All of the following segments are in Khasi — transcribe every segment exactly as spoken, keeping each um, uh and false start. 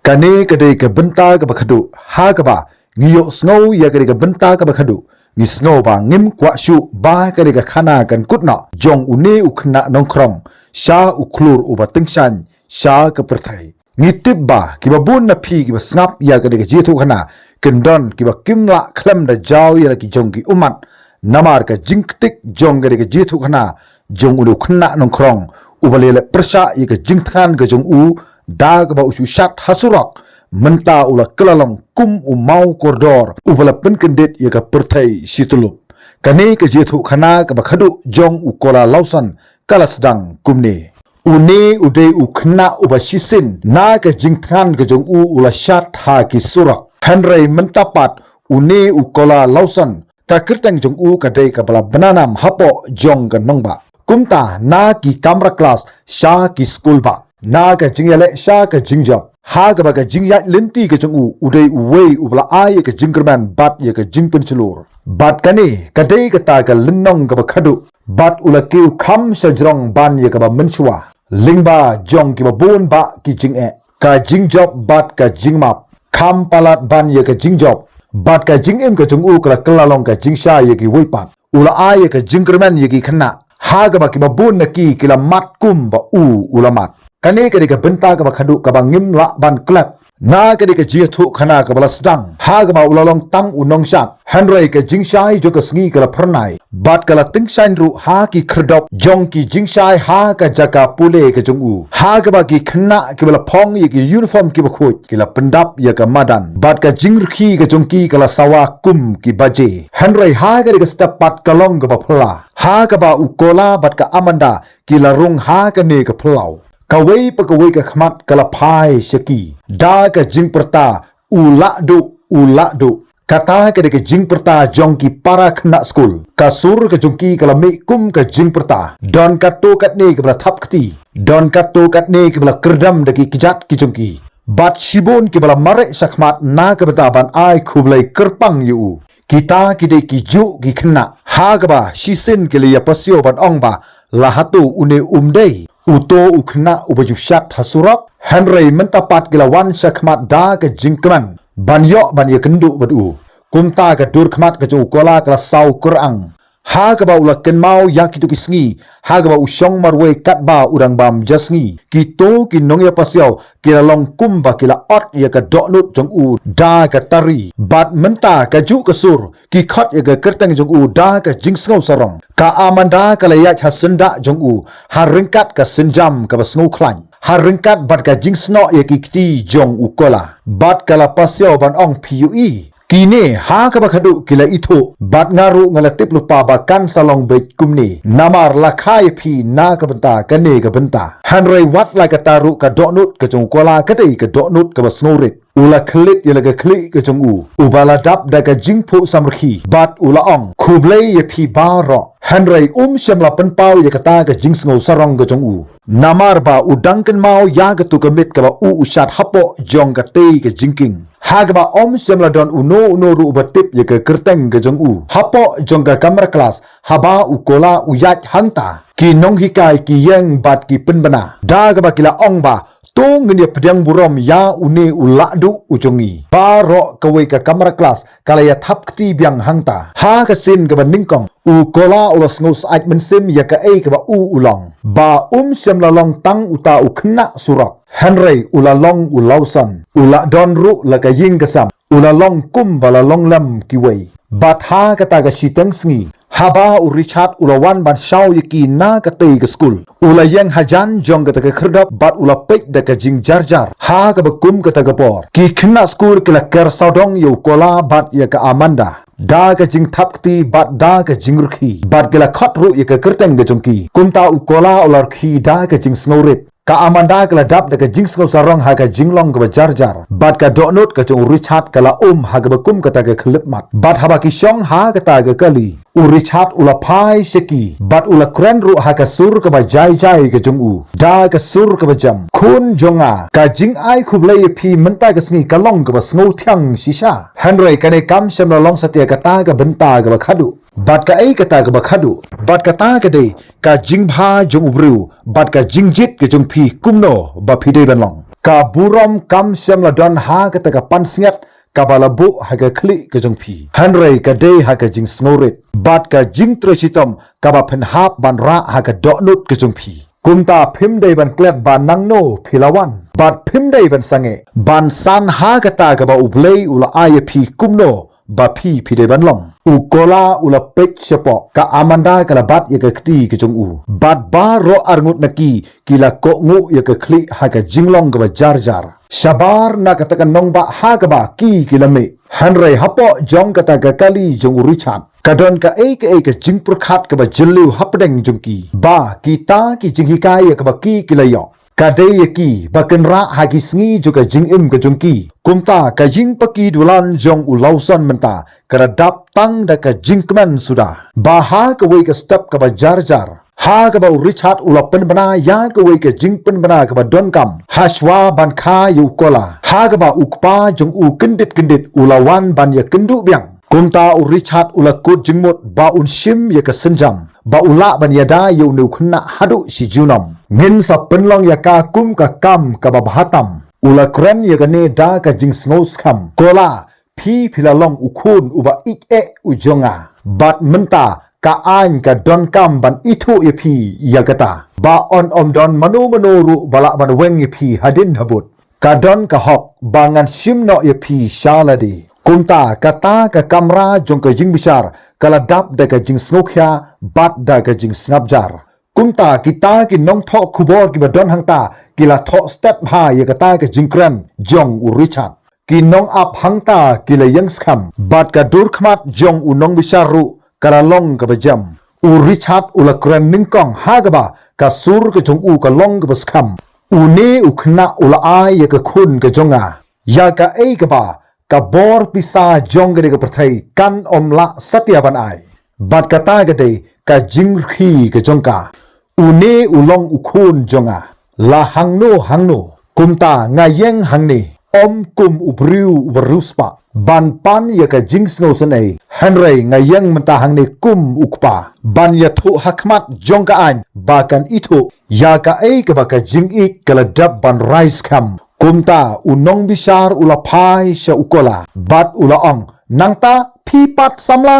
Kane ka dei ka bynta kaba khadduh, ha kaba ngi ïohsngew ïa kane ka bynta kaba khadduh, ngi sngew ba ngim kwah shuh ba kane ka khana kan kut noh jong une u khynnah nongkhrong sha u khlur uba tyngshaiñ sha ka pyrthei. Ngi tip ba kiba bun na phi kiba sngap ïa kane ka jingïathuhkhana kin don kiba kim lah khlem da jaw ïa la ki jong ki ummat namar ka jingktik jong kane ka jingïathuhkhana jong une u khynnah nongkhrong uba la leh pyrshah ïa ka jingthngan ka jong u da kaba u shu shad ha surok, mynta u la kylla long kum u maw kordor uba la pynkyndit ïa ka pyrthei shi tyllup. Kane ka jingïathuhkhana kaba khadduh jong u Kola Lawson ka la sdang kumne. Une u dei u khynnah uba shisien na ka jingthngan ka jong u u la shad ha ki surok. Hynrei mynta pat une u Kola Lawson, ka kyrteng jong u ka dei kaba la bna nam hapoh jong ka nongbah. Kumta na ki kamra klas sha ki skul bah, na ka jingïaleh sha ka jingjop, ha kaba ka jingïaid lynti ka jong u u dei uwei uba la ai ïa ka jingkyrmen bad ïa ka jingpynshlur. Bad kane ka dei kata ka lynnong kaba khadduh. Bad u la kiew kham shajrong ban ïa kaba mynshuwa lyngba jong kiba bun bah ki jingeh, ka jingjop bad ka jingmap. Kham palat ban ïa ka jingjop bad ka jingim ka jong u ka la kylla long ka jingshai ïa kiwei pat. U la ai ïa ka jingkyrmen ïa ki khynnah ha kaba kiba bun na ki ki la mad kum ba u u la mad. Kane ka dei ka bynta kaba khadduh kaba ngim lah ban klet. Na ka dei ka jingïathuhkhana kaba la sdang ha kaba u la long tang u nongshad, hynrei ka jingshai jong ka sngi ka la phyrnai bad ka la tyngshaiñ ruh ha ki khyrdop jong ki jingshai ha ka jaka pule ka jong u, ha kaba ki khynnah kiba la phong ïa ki uniform kiba khuid ki la pyndap ïa ka madan bad ka jingrkhie ka jong ki ka la sawa kum ki baje. Hynrei ha ka dei ka step pat ka long kaba phylla ha kaba u Kola bad ka Amanda ki la rung ha kane ka phyllaw. Kawei pa kawei ka khmat ka la phai sha ki da ka jingpyrta, "U lah duh, u lah duh." Kata ka dei ka jingpyrta jong ki para khynnah skul. Ka sur ka jong ki ka la mih kum ka jingpyrta. Don katto katne kiba la thap kti, don katto katne kiba la kyrdam da ki kjat ki jong ki. Bad shibun kiba la mareh shakhmat na ka bynta ban ai khublei kyrpang ïa u. Kita ki dei kijuh ki khynnah ha kaba shisien ki la ïa pasiaw ban ong ba la hato une um dei uto u khynnah uba ju shad ha surok. Hynrei mynta pat ki la wan shakhmat da ka jingkmen ban ïoh ban ïakynduh bad u. Kumta ka dur khmat ka jong u Kola ka la saw kyrang ha kaba u la kynmaw ïa kito ki sngi ha kaba u shong marwei katba u dang bam ja sngi. Kito ki nongïapasiaw ki la long kum ba ki la ot ïa ka dohnud jong u da ka tari. Bad mynta kajuh ka sur ki khot ïa ka kyrteng jong u da ka jingsngew sarong. Ka Amanda ka la ïaid ha syndah jong u ha ryngkat ka sienjam kaba sngewkhlaiñ, ha ryngkat bad ka jingsnoh ïa ki kti jong u Kola. Bad ka la pasiaw ban ong, "Phi ïohi, kine ha kaba khadduh ki la ithuh, bad nga ruh nga la tip lypa ba kan sa long beit kumne, namar la kha ïa phi na ka bynta kane ka bynta." Hynrei wat la kata ruh ka dohnud ka jong u Kola ka dei ka dohnud kaba sngewrit. U la khlieh ïa la ka khlieh ka jong u uba la dap da ka jingphuh samrkhie bad u la ong, "Khublei ïa phi baroh." Hynrei um shym la pynpaw ïa kata ka jingsngew sarong ka jong u, namar ba u dang kynmaw ïa kato ka miet kaba u u shad hapoh jong katei ka jingkieng, ha kaba um shym la don uno uno ruh uba tip ïa ka kyrteng ka jong u. Hapoh jong ka kamra klas haba u Kola u ïaid hangta, ki nonghikai ki ïeng bad ki pynbna da kaba ki la ong ba, "To ngin ïa pdiang burom ïa une u lahduh u jong ngi." Baroh kawei ka kamra klas ka la ïa thap kti biang hangta. Ha ka sien kaba nyngkong u Kola u la sngewsih mynsiem ïa kaei kaba u u long, ba um shym la long tang uta u khynnah surok, hynrei u la long u Lawson. U la don ruh la ka ïing ka sem. U la long kum ba la long lem kiwei. Bad ha kata ka shiteng sngi, haba u Richard u la wan ban shaw ïa ki na katei ka skul, u la ïeng hajan jong kata ka khyrdop bad u la peit da ka jingjarjar ha kaba kum kata ka por. Ki khynnah skul ki la ker sawdong ïa u Kola bad ïa ka Amanda da ka jingthap kti bad da ka jingrkhie, bad ki la khot ruh ïa ka kyrteng ka jong ki. Kumta u Kola u la rkhie da ka jingsngewrit. Ka Amanda ka la dap da ka jingsngew sarong ha ka jinglong kaba jarjar. Bad ka dohnud ka jong u Richard ka la um ha kaba kum kata ka khyllipmat. Bad haba ki shong ha kata ka kali, u Richard u la phai sha ki bad u la kren ruh ha ka sur kaba jai jai ka jong u, da ka sur kaba jem, "Khun jong nga, ka jingai khublei ïa phi mynta ka sngi ka long kaba sngewthiang shisha. Hynrei kane kam shym la long satia kata ka bynta kaba khadduh." Bad kaei kata kaba khadduh? Bad kata ka dei ka jingbha jong u briew bad ka jingjied ka jong phi kumno ba phi dei ban long. Ka burom kam shym la don ha kata ka pansngiat kaba la buh ha ka khlieh ka jong phi, hynrei ka dei ha ka jingsngewrit bad ka jingtrei shitom kaba phin hap ban rah ha ka dohnud ka jong phi. Kumta phim dei ban klet ba nangno phi la wan, bad phim dei ban sangeh ban san ha kata kaba U Blei u la ai ïa phi kumno ba phi phi dei ban long. U Kola u la peit shapoh, ka Amanda ka la bat ïa ka kti ka jong u, bad baroh arngut na ki ki la kohnguh ïa ka khlieh ha ka jinglong kaba jar jar. Shabar na kata ka nongbah ha kaba ki ki la mih, hynrei hapoh jong kata ka kali jong u Richard ka don kaei kaei ka jingpyrkhat kaba jylliew hapdeng jong ki, ba kita ki jinghikai ïa kaba ki ki la ïoh ka dei ïa ki ba kin rah ha ki sngi jong ka jingim ka jong ki. Kumta ka ïing paki dulan jong u Lawson mynta ka la dap tang da ka jingkmen suda, ba ha kawei ka step kaba jar jar, ha kaba u Richard u la pynbna ïa kawei ka jingpynbna kaba donkam, ha shuwa ban kha ïa u Kola, ha kaba u kpa jong u kyndit kyndit u la wan ban ïakynduh biang. Kumta u Richard u la kut jingmut ba un shim ïa ka sienjam ba u lah ban ïada ïa une u khynnah haduh shi junom. Ngin sa pynlong ïa ka kum ka kam kaba bha tam. U la kren ïa kane da ka jingsngewskhem. Kola, phi phi la long u khun uba ïeit eh u jong nga, bad mynta ka aiñ ka donkam ban ithuh ïa phi ïa kata, ba yn ym don mano mano ruh ba lah ban weng ïa phi hadien habud. Ka don ka hok ba ngan shim noh ïa phi sha lade. Kumta kata ka kamra jong ka ïingbishar ka la dap da ka jingsngewkhia bad da ka jingsngap jar. Kumta kita ki nongthoh khubor kiba don hangta ki la thoh stet bha ïa kata ka jingkren jong u Richard. Ki nongap hangta ki la ïeng skhem, bad ka dur khmat jong u nongbishar ruh ka la long kaba jem. U Richard u la kren nyngkong ha kaba ka sur ka jong u ka long kaba skhem. Une u khynnah u la ai ïa ka khun ka jong nga ïa kaei kaba ka bor pisa jong kane ka pyrthei kan ym lah satia ban ai. Bad kata ka dei ka jingrkhie ka jong ka. Une u long u khun jong nga. La hangno hangno, kumta nga ïeng hangne, ym kum u briew uba riewspah ban pan ïa ka jingsngewsynei, hynrei nga ïeng mynta hangne kum u kpa ban ïathuh ha khmat jong ka aiñ ba kan ithuh ïa kaei kaba ka jingïeit ka la dep ban rai skhem. Kumta u nongbishar u la phai sha u Kola bad u la ong, nangta phi pat samla,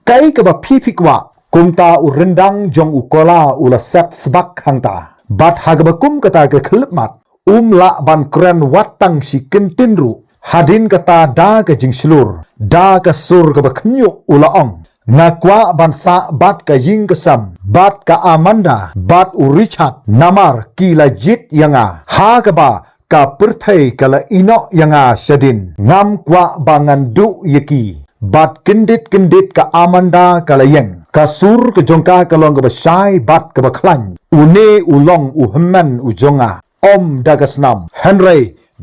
kaei kaba phi phi kwah? Kumta u ryndang jong u Kola u la set sbak hangta, bad ha kaba kum kata ka khyllipmat um lah ban kren wat tang shi kyntien ruh. Hadien kata da ka jingshlur, da ka sur kaba khynñiuh u la ong, nga kwah ban sah bad ka ïing ka sem bad ka Amanda bad u Richard, namar ki la jied ïa nga ha kaba ka pyrthei ka la ïehnoh ïa nga shadien. Ngam kwah ba ngan duh ïa ki. Bad kyndit kyndit ka Amanda ka la ïeng. Ka sur ka jong ka ka long kaba shai bad kaba khlaiñ. Une u long u hynmen u jong nga, ym da ka snam, hynrei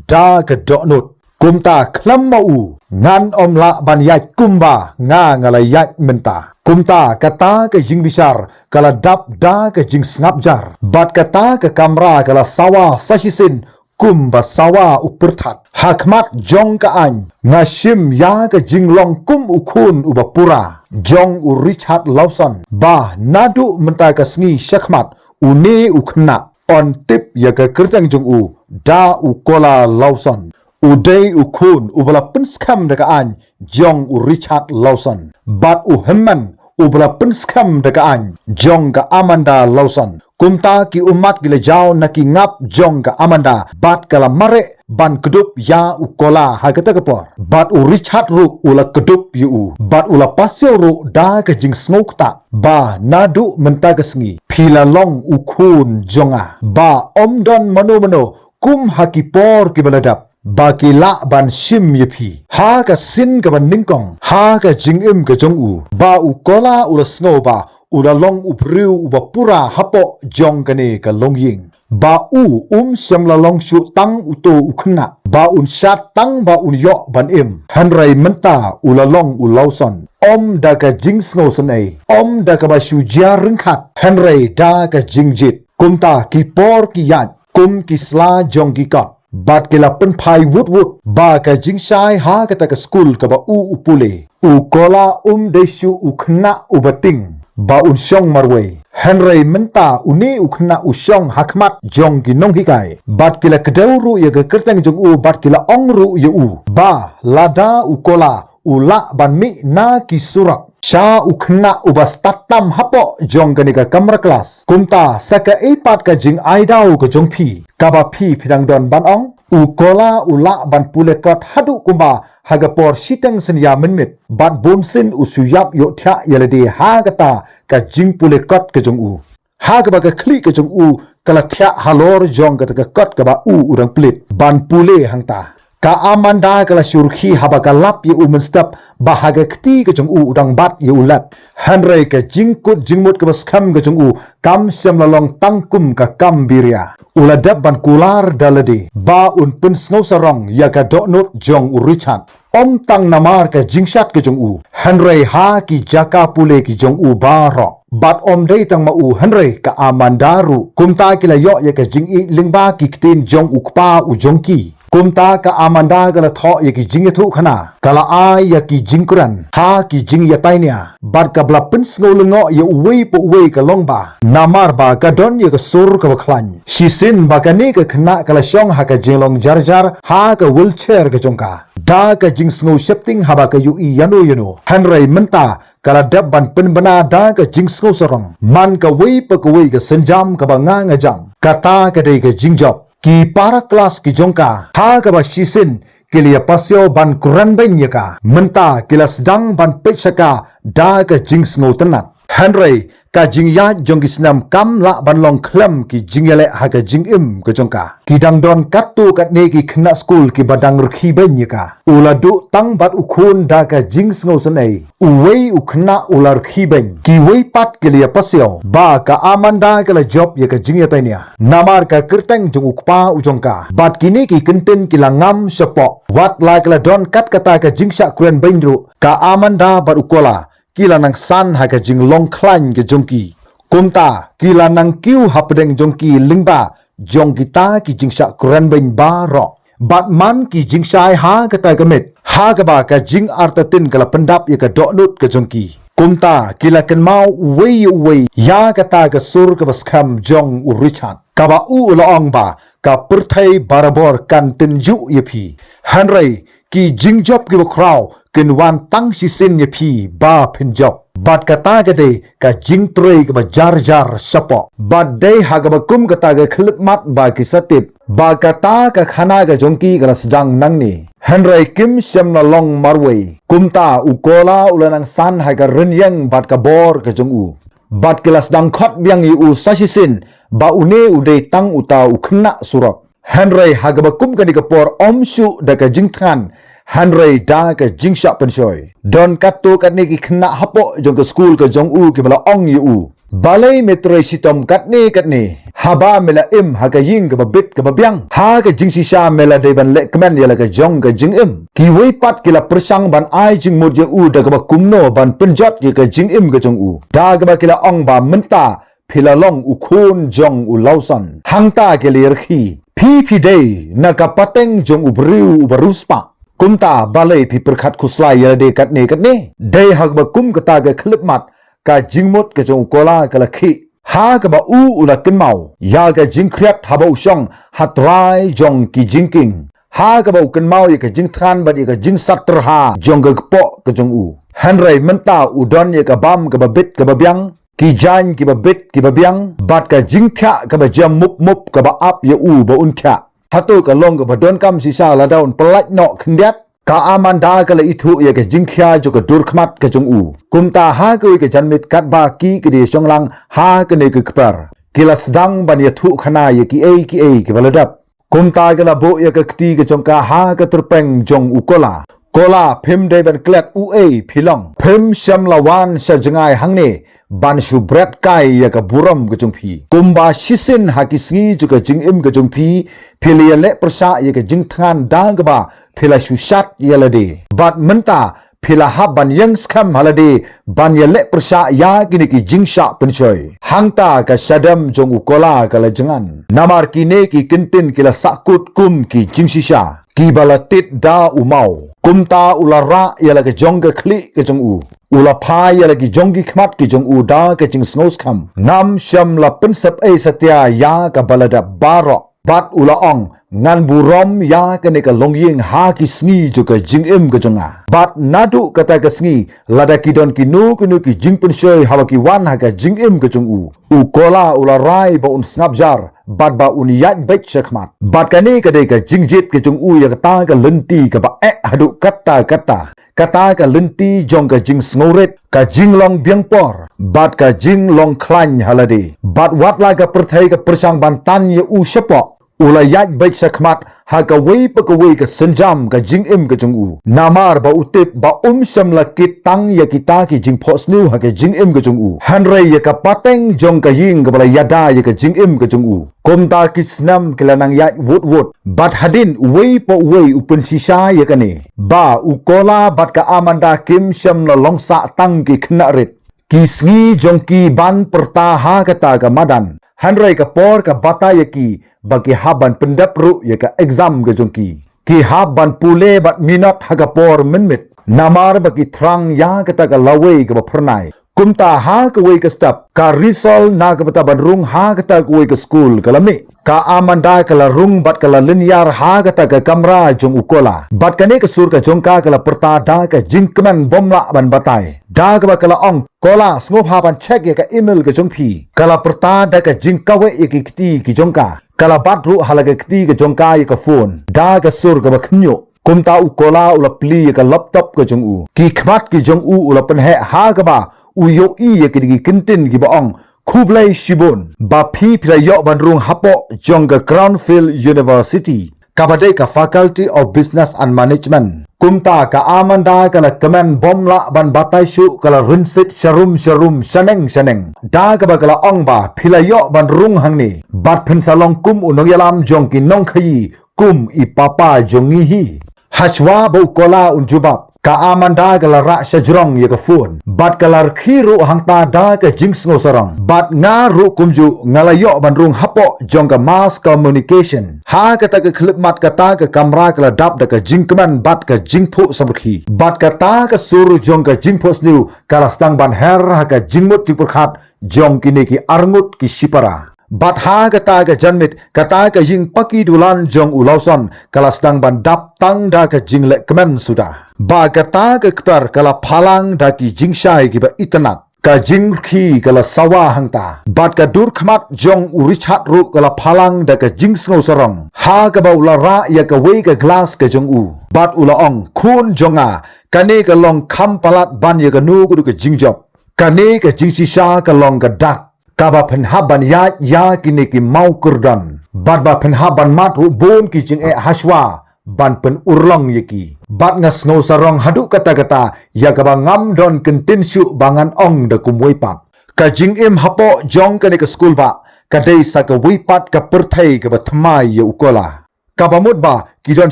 da ka dohnud. Kumta khlem ma u ngan ym lah ban ïaid kumba nga nga la ïaid mynta. Kumta kata ka ïingbishar ka la dap da ka jingsngap jar, bad kata ka kamra ka la sawa sa shisien kum ba sawa u pyrthat. Ha khmat jong ka aiñ nga shim ïa ka jinglong kum u khun uba pura jong u Richard Lawson, ba naduh mynta ka sngi sha khmat une u khynnah yn tip ïa ka kyrteng jong u da u Kola Lawson. U dei u khun uba la pynskhem da ka aiñ jong u Richard Lawson, bad u hynmen uba la pynskhem da ka aiñ jong ka Amanda Lawson. Kumta ki ummat ki la jaw na ki ngap jong ka Amanda, bad ka la mareh ban kdup ïa u Kola ha kata ka por. Bad u Richard ruh u la kdup ïa u, bad u la pasiaw ruh da ka jingsngewkta, ba naduh mynta ka sngi phi la long u khun jong nga, ba ym don mano mano kum ha ki por kiba la dep ba ki lah ban shim ïa phi. Ha ka sien kaba nyngkong ha ka jingim ka jong u, ba u Kola u la sngew ba u la long u briew uba pura hapoh jong kane ka longïing, ba u um shym la long shuh tang uto u khynnah ba un shad tang ba un ïoh ban im, hynrei mynta u la long u Lawson. Ym da ka jingsngewsynei, ym da kaba shu jia ryngkhat, hynrei da ka jingjied. Kumta ki por ki ïaid kum ki sla jong ki kot, bad ki la pynphai wut wut ba ka jingshai ha kata ka skul kaba u u pule. U Kola um dei shuh u khynnah uba tieng ba un shong marwei, Hynrei mynta une u khynnah u shong ha khmat jong ki nonghikai. Bad ki la kdew ruh ïa ka kyrteng jong u bad ki la ong ruh ïa u ba lada u Kola u lah ban mih na ki surok sha u khynnah uba stad tam hapoh jong kane ka kamra klas. Kumta sa kaei pat ka jingai daw ka jong phi kaba phi phi dang don ban ong? U Kola u lah ban pule kot haduh kumba ha ka por shiteng synñia mynmiet bad bunsien u shu ïap ïohthiah ïa lade ha kata ka jingpule kot ka jong u. Ha kaba ka khlieh ka jong u ka la thiah halor jong kata ka kot kaba u u dang plie ban pule hangta. Ka Amanda ka la shu rkhie haba ka lap ïa u mynstep ba ha ka kti ka jong u u dang bat ïa u lad. Hynrei ka jingkut jingmut kaba skhem ka jong u kam shym la long tang kum ka kam biria. U la dep ban kular da lade ba un pynsngew sarong ïa ka dohnud jong u Richard. Ym tang namar ka jingshad ka jong u, hynrei ha ki jaka pule ki jong u baroh. Bad ym dei tang ma u hynrei ka Amanda ruh. Kumta ki la ïoh ïa ka jingïeit lyngba ki ktien jong u kpa u jong ki. Kumta ka Amanda ka la thoh ïa ki jingïathuhkhana, ka la ai ïa ki jingkren ha ki jingïatainia. Bad ka ba la pynsngew lyngngoh ïa uwei pa uwei ka long ba namar ba ka don ïa ka sur kaba khlaiñ. Shisien ba kane ka khynnah ka la shong ha ka jinglong jar jar ha ka wheelchair ka jong ka. Da ka jingsngew sheptieng haba ka ïohi ïano ïano. Hynrei mynta ka la dep ban pynbna da ka jingsngew sarong. Man kawei pa kawei ka synjam kaba nga nga jam, kata ka dei ka jingjop. Ki para klas ki jong ka ha kaba shisien ki la ïa pasiaw ban kren beiñ ïa ka, mynta ki la sdang ban peit sha ka da ka jingsngew tynnat. Hynrei ka jingïaid jong ki snem kam lah ban long khlem ki jingïaleh ha ka jingim ka jong ka. Ki dang don katto katne ki khynnah skul kiba dang rkhie beiñ ïa ka. U la duh tang bad u khun da ka jingsngew synei. Uwei u khynnah u la rkhie beiñ. Kiwei pat ki la ïa pasiaw ba ka Amanda ka la jop ïa ka jingïatainia namar ka kyrteng jong u kpa u jong ka. Bad kine ki kyntien ki la ngam shapoh. Wat la ka la don kat kata ka jingshah kren beiñ ruh, ka Amanda bad u Kola ki la nang san ha ka jinglong khlaiñ ka jong ki. Kumta ki la nang kiew hapdeng jong ki lyngba jong kita ki jingshah kren beiñ baroh. Bad man ki jingshai ha kata ka miet, ha kaba ka jingartatien ka la pyndap ïa ka dohnud ka jong ki. Kumta ki la kynmaw uwei ïa uwei ïa kata ka sur kaba skhem jong u Richard, kaba u la ong ba ka pyrthei barabor kan tynjuh ïa phi. Hynrei ki jingjop kiba khraw kin wan tang shisien ïa phi ba phin jop. Bad kata ka dei ka jingtrei kaba jar jar shapoh. Bad dei ha kaba kum kata ka khyllipmat ba ki sa tip ba kata ka khana ka jong ki ka la sdang nangne. Hynrei kim shym la long marwei. Kumta u Kola u la nang san ha ka rynïeng bad ka bor ka jong u. Bad ki la sdang khot biang ïa u sa shisien ba une u dei tang uta u khynnah surok. Hynrei ha kaba kum kane ka por ym shuh da ka jingthngan, hynrei da ka jingshah pynshoi. Don katto katne ki khynnah hapoh jong ka skul ka jong u kiba la ong ïa u, balei me trei shitom katne katne? Haba me la im ha ka ïing kaba bit kaba biang, ha ka jingshisha me la dei ban leh kmen ïa la ka jong ka jingim. Kiwei pat ki la pyrshang ban ai jingmut ïa u da kaba kumno ban pynjot ïa ka jingim ka jong u. Da kaba ki la ong ba mynta phi la long u khun jong u Lawson. Hangta ki la ïarkhie. Phi phi dei na ka pateng jong u briew uba riewspah. Kumta balei phi pyrkhat khuslai ïa lade katne katne? Dei ha kaba kum kata ka khyllipmat ka jingmut ka jong u Kola ka la khih. Ha kaba u u la kynmaw ïa ka jingkhriat haba u shong ha trai jong ki jingkieng. Ha kaba u kynmaw ïa ka jingthngan bad ïa ka jingsat tyrha jong ka kpoh ka jong u. Hynrei mynta u don ïa ka bam kaba bit kaba biang, ki jaiñ kiba bit kiba biang, bad ka jingthiah kaba jem mup mup kaba ap ïa u ba un thiah. Hato ka long kaba donkam shisha lada un pyllait noh khyndiat? Ka Amanda ka la ithuh ïa ka jingkhia jong ka dur khmat ka jong u. Kumta ha kawei ka janmiet katba ki ki dei shong lang ha kane ka kper, ki la sdang ban ïathuh khana ïa kiei kiei kiba la dep. Kumta ka la buh ïa ka kti ka jong ka ha ka tyrpeng jong u Kola. Kola, phim dei ban klet uei phi long. Phim shym la wan sha jngai hangne ban shu bret kai ïa ka burom ka jong phi. Kumba shisien ha ki sngi jong ka jingim ka jong phi, phi la ïaleh pyrshah ïa ka jingthngan da kaba phi la shu shad ïa lade. Bad mynta phi la hap ban ïeng skhem ha lade ban ïaleh pyrshah ïa kine ki jingshah pynshoi. Hangta ka shadem jong u Kola ka la jngan. Namar kine ki kyntien ki la sahkut kum ki jingshisha. kiba la tit da u maw. Kumta u la rah ïa la ka jong ka khlieh ka jong u, u la phai ïa la ki jong ki khmat ki jong u da ka jingsngewskhem. Ngam shym la pynsep ei satia ïa kaba la dep baroh. Bad u la ong, ngan burom ïa kane ka longïing ha ki sngi jong ka jingim ka jong nga. Bad naduh kata ka sngi, lada ki don kino kino ki jingpynshoi haba ki wan ha ka jingim ka jong u, u Kola u la rai ba un sngap jar bad ba un ïaid beit shakhmat. Bad kane ka dei ka jingjied ka jong u ïa kata ka lynti kaba eh haduh katta katta. Kata ka lynti jong ka jingsngewrit, ka jinglong biang por bad ka jinglong khlaiñ ha lade. Bad wat la ka pyrthei ka pyrshang ban tan ïa u shapoh, u la ïaid beit shakhmat ha kawei pa kawei ka sienjam ka jingim ka jong u. Namar ba u tip ba um shym la kit tang ïa kita ki jingphohsniew ha ka jingim ka jong u, hynrei ïa ka pateng jong ka ïing kaba la ïada ïa ka jingim ka jong u. Kumta ki snem ki la nang ïaid wut wut. Bad hadien uwei pa uwei u pynshisha ïa kane, ba u Kola bad ka Amanda kim shym la long sah tang ki khynnah rit. Ki sngi jong ki ban pyrta ha kata ka madan, hynrei ka por ka batai ïa ki ba ki hap ban pyndep ruh ïa ka exam ka jong ki. Ki hap ban pule bad minot ha ka por mynmiet, namar ba ki thrang ïa kata ka lawei kaba phyrnai. Kumta ha kawei ka step, ka result na ka bynta ban rung ha kata kawei ka skul ka la mih. Ka Amanda ka la rung bad ka la lynñiar ha kata ka kamra jong u Kola. Bad kane ka sur ka jong ka ka la pyrta da ka jingkmen bym lah ban batai, da kaba ka la ong, Kola, sngewbha ban check ïa ka email ka jong phi. Ka la pyrta da ka jingkaweh ïa ki kti ki jong ka. Ka la bat ruh ha la ka kti ka jong ka ïa ka phone da ka sur kaba khynñiuh. Kumta u Kola u la plie ïa ka laptop ka jong u. Ki khmat ki jong u u la pynheh ha kaba u ïohi ïa ki, ki kyntien kiba ong, khublei shibun ba phi, phi la ïoh ban rung hapoh jong ka Cranfield University, kaba dei ka Faculty of Business and Management. Kumta ka Amanda ka la kmen bym lah ban batai shuh, ka la rynsied sharum sharum, shaneng shaneng, da kaba ka la ong ba phi la ïoh ban rung hangne bad phin sa long kum u nongïalam jong ki nongkhaïi, kum i papa jong ngi hi. Hashwa ba u Kola un jubab, ka Amanda ka la rah shajrong ïa ka phone bad ka la rkhie ruh hangta da ka jingsngewsarong. Bad nga ruh kumjuh nga la ïoh ban rung hapoh jong ka Mass Communication. Ha kata ka khyllipmat kata ka kamra ka la dap da ka jingkmen bad ka jingphuh samrkhie. Bad kata ka sur jong ka jingphohsniew ka la sdang ban her ha ka jingmut jingpyrkhat jong kine ki arngut ki shipara. Bad ha kata ka janmiet, kata ka ïing paki dulan jong u Lawson ka la sdang ban dap tang da ka jingleh kmen suda. Ba kata ka kper ka la phalang da ki jingshai kiba itynnad. Ka jingrkhie ka la sawa hangta. Bad ka dur khmat jong u Richard ruh ka la phalang da ka jingsngewsarong, ha kaba u la rah ïa kawei ka glass ka jong u. Bad u la ong, khun jong nga, kane ka long kham palat ban ïa kano kano ka jingjop. Kane ka jingshisha ka long ka dak kaba phin hap ban ïaid ïa kine ki mawkordon, bad ba phin hap ban mad ruh bun ki jingeh hashwa ban pynurlong ïa ki. Bad nga sngewsarong haduh katta katta ïa kaba ngam don kyntien shuh ba ngan ong da kumwei pat. Ka jingim hapoh jong kane ka skul bah ka dei sa kawei pat ka pyrthei kaba thymmai ïa u Kola. Kaba mut ba ki don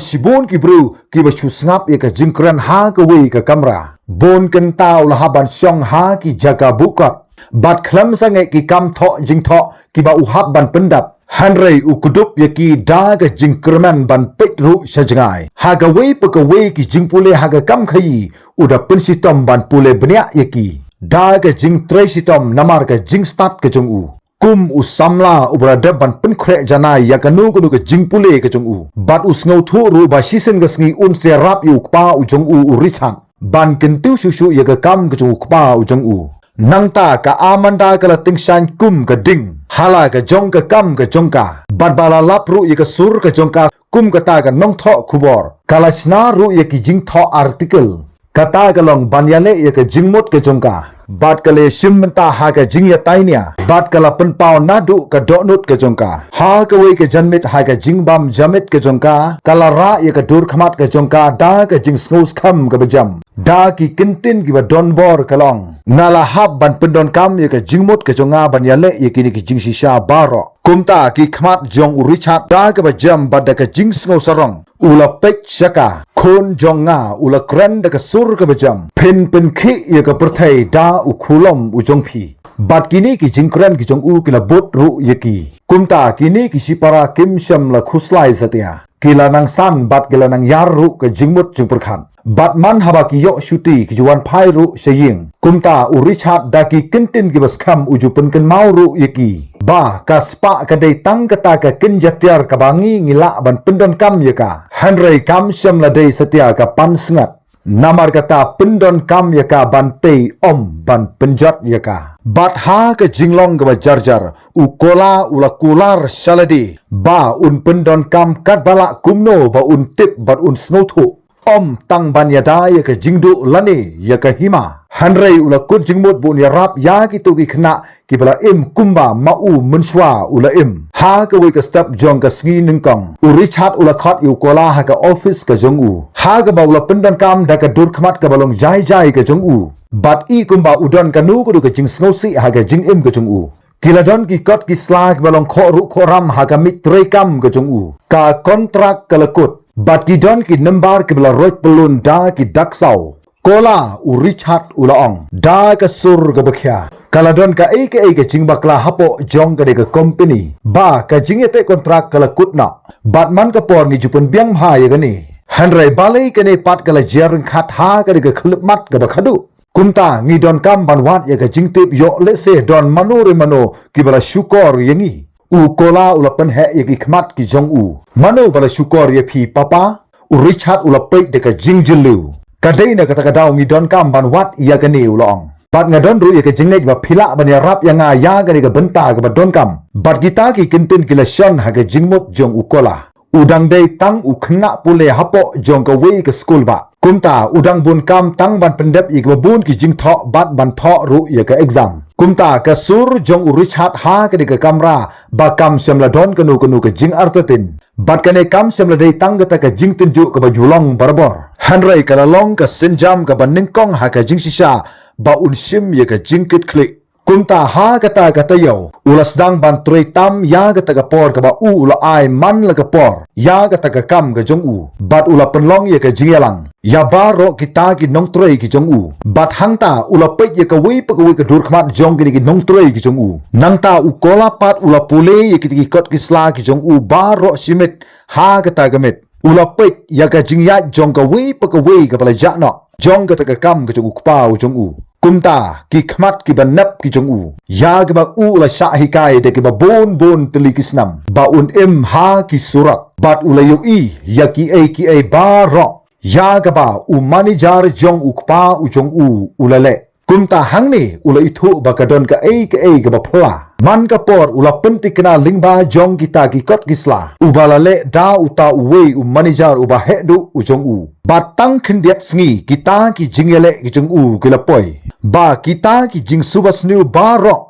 shibun ki briew kiba shu sngap ïa ka jingkren ha kawei ka kamra. Bun kynta u la hap ban shong ha ki jaka buh kot bad khlem sangeh ki kam thoh jingthoh kiba u hap ban pyndap. Hynrei u kdup ïa ki da ka jingkyrmen ban peit ruh sha jngai. Ha kawei pa kawei ki jingpule ha ka kam khaïi u da pynshitom ban pule bniah ïa ki da ka jingtrei shitom namar ka jingstad ka jong u. Kum u samla uba la dep ban pynkhreh janai ïa kano kano ka jingpule ka jong u. Bad u sngewthuh ruh ba shisien ka sngi un sa ïarap ïa u kpa u jong u, u Richard, ban kyntiew shuh shuh ïa ka kam ka jong u kpa u jong u. Nangta ka Amanda ka la tyngshaiñ kum ka ding ha la ka jong ka kam ka jong ka. Bad ba la lap ruh ïa ka sur ka jong ka kum kata ka nongthoh khubor. Ka la shna ruh ïa ki jingthoh article. Kata ka long ban ïaleh ïa ka jingmut ka jong ka. Bad ka la ïashim bynta ha ka jingïatai nia. Bad ka la pynpaw naduh ka dohnud ka jong ka. Ha kawei ka janmiet ha ka jingbam janmiet ka jong ka, ka la rah ïa ka dur khmat ka jong ka da ka jingsngewskhem kaba jem. Da ki kyntien kiba donbor ka la ong, nga la hap ban pyndonkam ïa ka jingmut ka jong nga ban ïaleh ïa kine ki jingshisha baroh. Kumta ki khmat jong u Richard da kaba jem bad da ka jingsngewsarong u la peit sha ka. Khun jong nga, u la kren da ka sur kaba jem, phin pynkhih ïa ka pyrthei da u khulom u jong phi. Bad kine ki jingkren ki jong u ki la bud ruh ïa ki. Kumta kine ki shipara kim shym la khuslai satia. ki la nang san bad ki la nang ïar ruh ka jingmut jingpyrkhat. Bad man haba ki ïoh shuti ki ju wan phai ruh sha ïing. Kumta u Richard da ki kyntien kiba skhem u ju pynkynmaw ruh ïa ki ba ka spah ka dei tang kata ka kynja tiar kaba ngi ngi lah ban pyndonkam ïa ka. Hynrei kam shym la dei satia ka pansngiat. Namar kata pyndonkam ïa ka ban tei, ym ban pynjot ïa ka. Bad ha ka jinglong kaba jarjar, u Kola u la kular sha lade ba un pyndonkam katba lah kumno ba un tip bad un sngewthuh. Ym tang ban ïada ïa ka jingduh lane ïa ka hima. Hynrei u la kut jingmut ba un ïarap ïa kito ki khynnah kiba la im kumba ma u mynshuwa u la im. Ha kawei ka step jong ka sngi nyngkong, u Richard u la khot ïa u Kola ha ka office ka jong u, ha kaba u la pyndonkam da ka dur khmat kaba long jai jai ka jong u. Bad i kumba u don kano kano ka jingsngewsih ha ka jingim ka jong u. Ki la don ki kot ki sla kiba long khohruh khohram ha ka miej treikam ka jong u, ka kontrak ka la kut. Bad ki don ki nambar kiba la roit pyllun da ki dak saw. Kola, u Richard u la ong da ka sur kaba khia. Ka la don kaei kaei ka jingbakla hapoh jong kane ka kompeni ba ka jingïateh kontrak ka la kut noh. Bad man ka por ngi ju pynbiang bha ïa kane. Hynrei balei kane pat ka la jia ryngkhat ha kane ka khyllipmat kaba khadduh. Kumta ngi donkam ban wad ïa ka jingtip ïoh lehse don mano re mano kiba la shukor ïa ngi. U Kola u la pynheh ïa ki khmat ki jong u. Mano ba la shukor ïa phi papa? U Richard u la peit da ka jingjylliew. Ka dei na kata ka daw ngi donkam ban wad ïa kane, u la ong. Bad nga don ruh ïa ka jingngeit ba phi lah ban ïarap ïa nga ïa kane ka bynta kaba donkam. Bad kita ki kyntien ki la shon ha ka jingmut jong u Kola. U dang dei tang u khynnah pule hapoh jong kawei ka skul bah. Kumta u dang bun kam tang ban pyndep ïa kiba bun ki jingthoh bad ban thoh ruh ïa ka exam. Kumta ka sur jong u Richard ha kane ka kamra ba kam shym la don kano kano ka jingartatien. Bad kane kam shym la dei tang kata ka jingtynjuh kaba ju long barabor. Hynrei ka la long ka sienjam kaba nyngkong ha ka jingshisha ba un shim ïa ka jingkitkhlieh. Kumta ha kata ka taïew u la sdang ban trei tam ïa kata ka por kaba u u la ai man la ka por ïa kata ka kam ka jong u. Bad u la pynlong ïa ka jingïalang ïa baroh kita ki nongtrei ki jong u. Bad hangta u la peit ïa kawei pa kawei ka dur khmat jong kine ki nongtrei ki jong u. Nangta u Kola pat u la pule ïa kita ki kot ki sla ki jong u baroh shi miet ha kata ka miet. U la peit ïa ka jingïaid jong kawei pa kawei kaba la jah noh jong kata ka kam ka jong u kpa u jong u. Kumta ki khmat kiba nep ki jong u ïa kiba u u la shah hikai da kiba bun bun tylli ki snam ba un im ha ki surok. Bad u la ïohi ïa kiei kiei baroh ïa kaba u manager jong u kpa u jong u u la leh. Kumta hangne u la ithuh ba ka don kaei kaei kaba phylla. Man ka por u la pynthikna lyngba jong kita ki kot ki sla uba la leh da uta uwei u manager uba heh duh u jong u. Bad tang khyndiat sngi kita ki jingïaleh ki jong u ki la poi. Ba kita ki jingsuba sniew baroh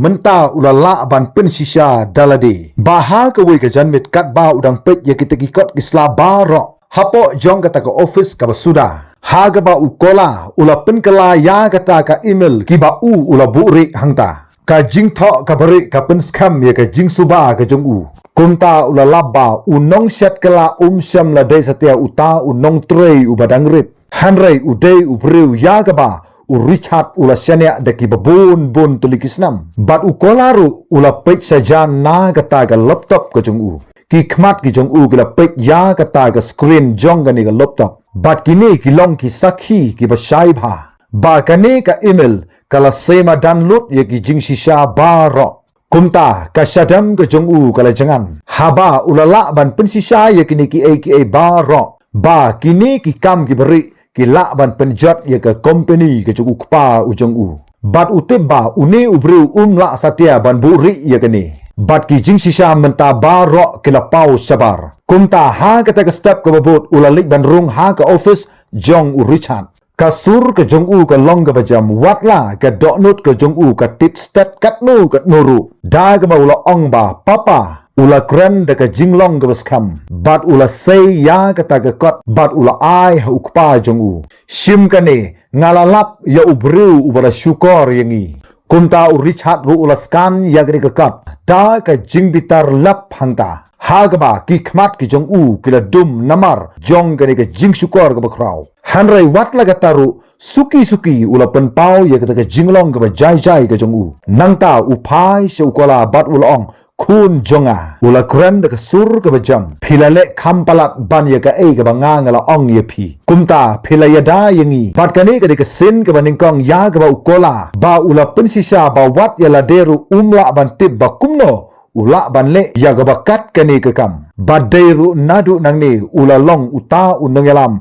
mynta u la lah ban pynshisha da lade. Ba ha kawei ka janmiet katba u dang peit ïa kita ki kot ki sla baroh hapoh jong kata ka office kaba suda, ha kaba u Kola u la pynkylla ïa kata ka email kiba u u la buhrieh hangta. Ka jingthoh kaba rieh ka pynskhem ïa ka jingsuba ka jong u. Kumta u la lap ba u nongshet kylla um shym la dei satia uta u nongtrei uba dang rit. Hynrei u dei u briew ïa kaba u Richard u la shaniah da kiba bun bun tylli ki snam. Bad u Kola ruh u la peit shajan na kata ka laptop ka jong u. Ki khmat ki jong u ki la peit ïa kata ka screen jong kane ka laptop. Bad kine ki long ki sakhi kiba shai bha ba kane ka email ka la sei madan lut ïa ki jingshisha baroh. Kumta ka shadem ka jong u ka la jngan haba u la lah ban pynshisha ïa kine kiei kiei baroh ba kine ki kam kiba rieh ki lah ban pynjot ïa ka kompeni ka jong u kpa u jong u. Bad u tip ba une u briew um lah satia ban buhrieh ïa kane. Bad ki jingshisha mynta baroh ki la paw shabar. Kumta ha kata ka step kaba bud u la leit ban rung ha ka office jong u Richard. Ka sur ka jong u ka long kaba jam, watla ka dohnud ka jong u ka tied stet katno katno ruh. Da kaba u la ong ba papa, u la kren da ka jinglong kaba skhem bad u la sei ïa kata ka kot bad u la ai ha u kpa jong u. Shim kane, nga la lap ïa u briew uba la shukor ïa ngi. Kumta u Richard ruh u la scan ïa kane ka kot da ka jingbitar lap hangta. Ha kaba ki khmat ki jong u ki la dum namar jong kane ka jingshukor kaba khraw. Hynrei watla kata ruh suki suki u la pynpaw ïa kata ka jinglong kaba jai jai ka jong u. Nangta u phai sha u Kola bad u la ong, khun jong nga, u la kren da ka sur kaba jam. Phi la leh kham palat ban ïa kaei kaba nga nga la ong ïa phi. Kumta phi la ïada ïa ngi. Bad kane ka dei ka sien kaba nyngkong ïa kaba u Kola ba u la pynshisha ba wat ïa lade ruh um lah ban tip ba kumno u lah ban leh ïa kaba kat kane ka kam. Bad dei ruh naduh nangne u la long uta u nongïalam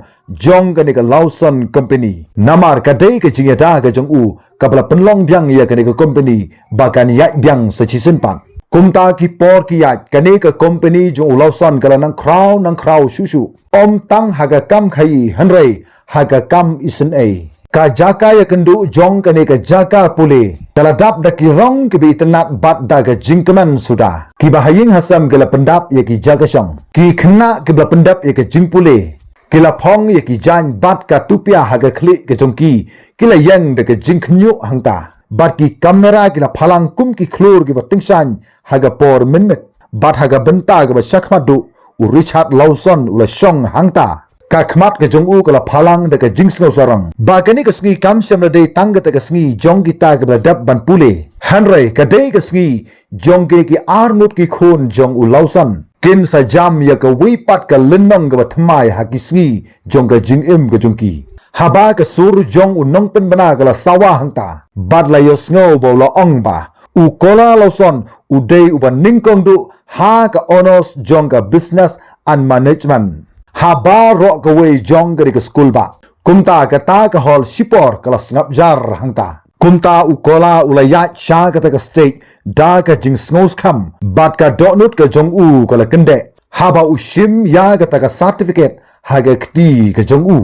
jong kane ka Lawson Company. Namar ka dei ka jingïada ka jong u kaba la pynlong biang ïa kane ka company ba kan ïaid biang sa shisien pat. Kumta ki por ki ïaid, kane ka company jong u Lawson ka la nang khraw nang khraw shuh shuh. Ym tang ha ka kam khaïi hynrei ha ka kam isynei. Ka jaka ïakynduh jong kane ka jaka pule ka la dap da ki rong kiba itynnad bad da ka jingkmen suda. Kiba ha ïing ha sem ki la pyndap ïa ki jaka shong. Ki khynnah kiba la pyndap ïa ka jingpule, ki la phong ïa ki jaiñ bad ka tupia ha ka khlieh ka jong ki, ki la ïeng da ka jingkhynñiuh hangta. Bad ki kamera ki la phalang kum ki khlur kiba tyngshaiñ ha ka por mynmiet. Bad ha ka bynta kaba shakhmat duh, u Richard Lawson u la shong hangta. Ka khmat ka jong u ka la phalang da ka jingsngewsarong. Ba kane ka sngi kam shym la dei tang kata ka sngi jong kita kiba la dep ban pule. Hynrei ka dei ka sngi jong kine ki arngut ki khun jong u Lawson. Kin sa jam ïa kawei pat ka lynnong kaba thymmai ha ki sngi jong ka jingim ka jong ki. Haba ka sur jong u nongpynbna ka la sawa hangta, bad la ïohsngew ba u la ong ba u Kola Lawson u dei uba nyngkong duh ha ka honours jong ka Business and Management ha baroh kawei jong kane ka skul ba. Kumta kata ka hall shipor ka la sngap jar hangta. Kumta u Kola u la ïaid sha kata ka stage da ka jingsngewskhem bad ka dohnud ka jong u ka la kyndeh haba u shim ïa kata ka certificate ha ka kti ka jong u.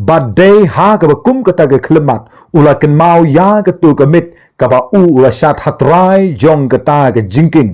Bad dei ha kaba kum kata ka khyllipmat u la kynmaw ïa kato ka miet kaba u u la shad ha trai jong kata ka jingkieng.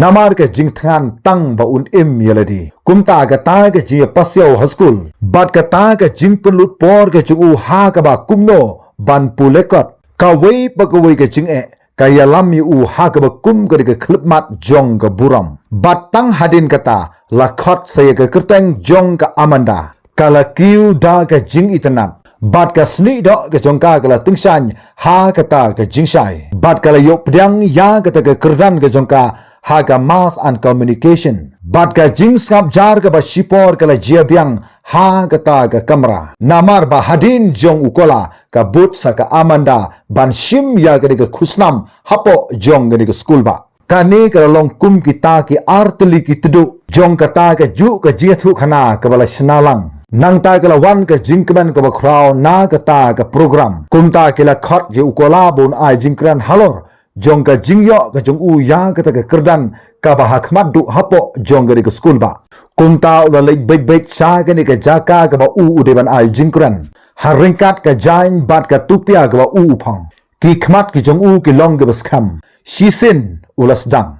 Namar ka jingthngan tang ba un im ïa lade. Kumta kata ka jingïapasiaw ha skul bad kata ka jingpynlut por ka jong u ha kaba kumno ban pule kot. Kawei pa kawei ka jingeh ka ïalam ïa u ha kaba kum ka dei ka khyllipmat jong ka burom. Bad tang hadien kata la khot sa ïa ka kyrteng jong ka Amanda. Ka la kiew da ka jingitynnad bad ka snieh doh ka jong ka ka la tyngshaiñ ha kata ka jingshai. Bad ka la ïoh pdiang ïa kata ka kyrdan ka jong ka ha ka Mass and Communication. Bad ka jingsngap jar kaba shipor ka la jia biang ha kata ka kamra. Namar ba hadien jong u Kola ka bud sa ka Amanda ban shim ïa kane ka khusnam hapoh jong kane ka skul ba. Kane ka la long kum kita ki artylli ki tduh jong kata ka juh ka jingïathuhkhana kaba la shna lang. Nangta ka la wan ka jingkmen kaba khraw na kata ka program. Kumta ki la khot ïa u Kola ba un ai jingkren halor jong ka jingïoh ka jong u ïa kata ka kyrdan kaba ha khmat duh hapoh jong kane ka skul ba. Kumta u la leit beit beit sha kane ka jaka kaba u u dei ban ai jingkren. Ha ryngkat ka jaiñ bad ka tupia kaba u u phong. Ki khmat ki jong u ki long kiba skhem. Shisien u la sdang.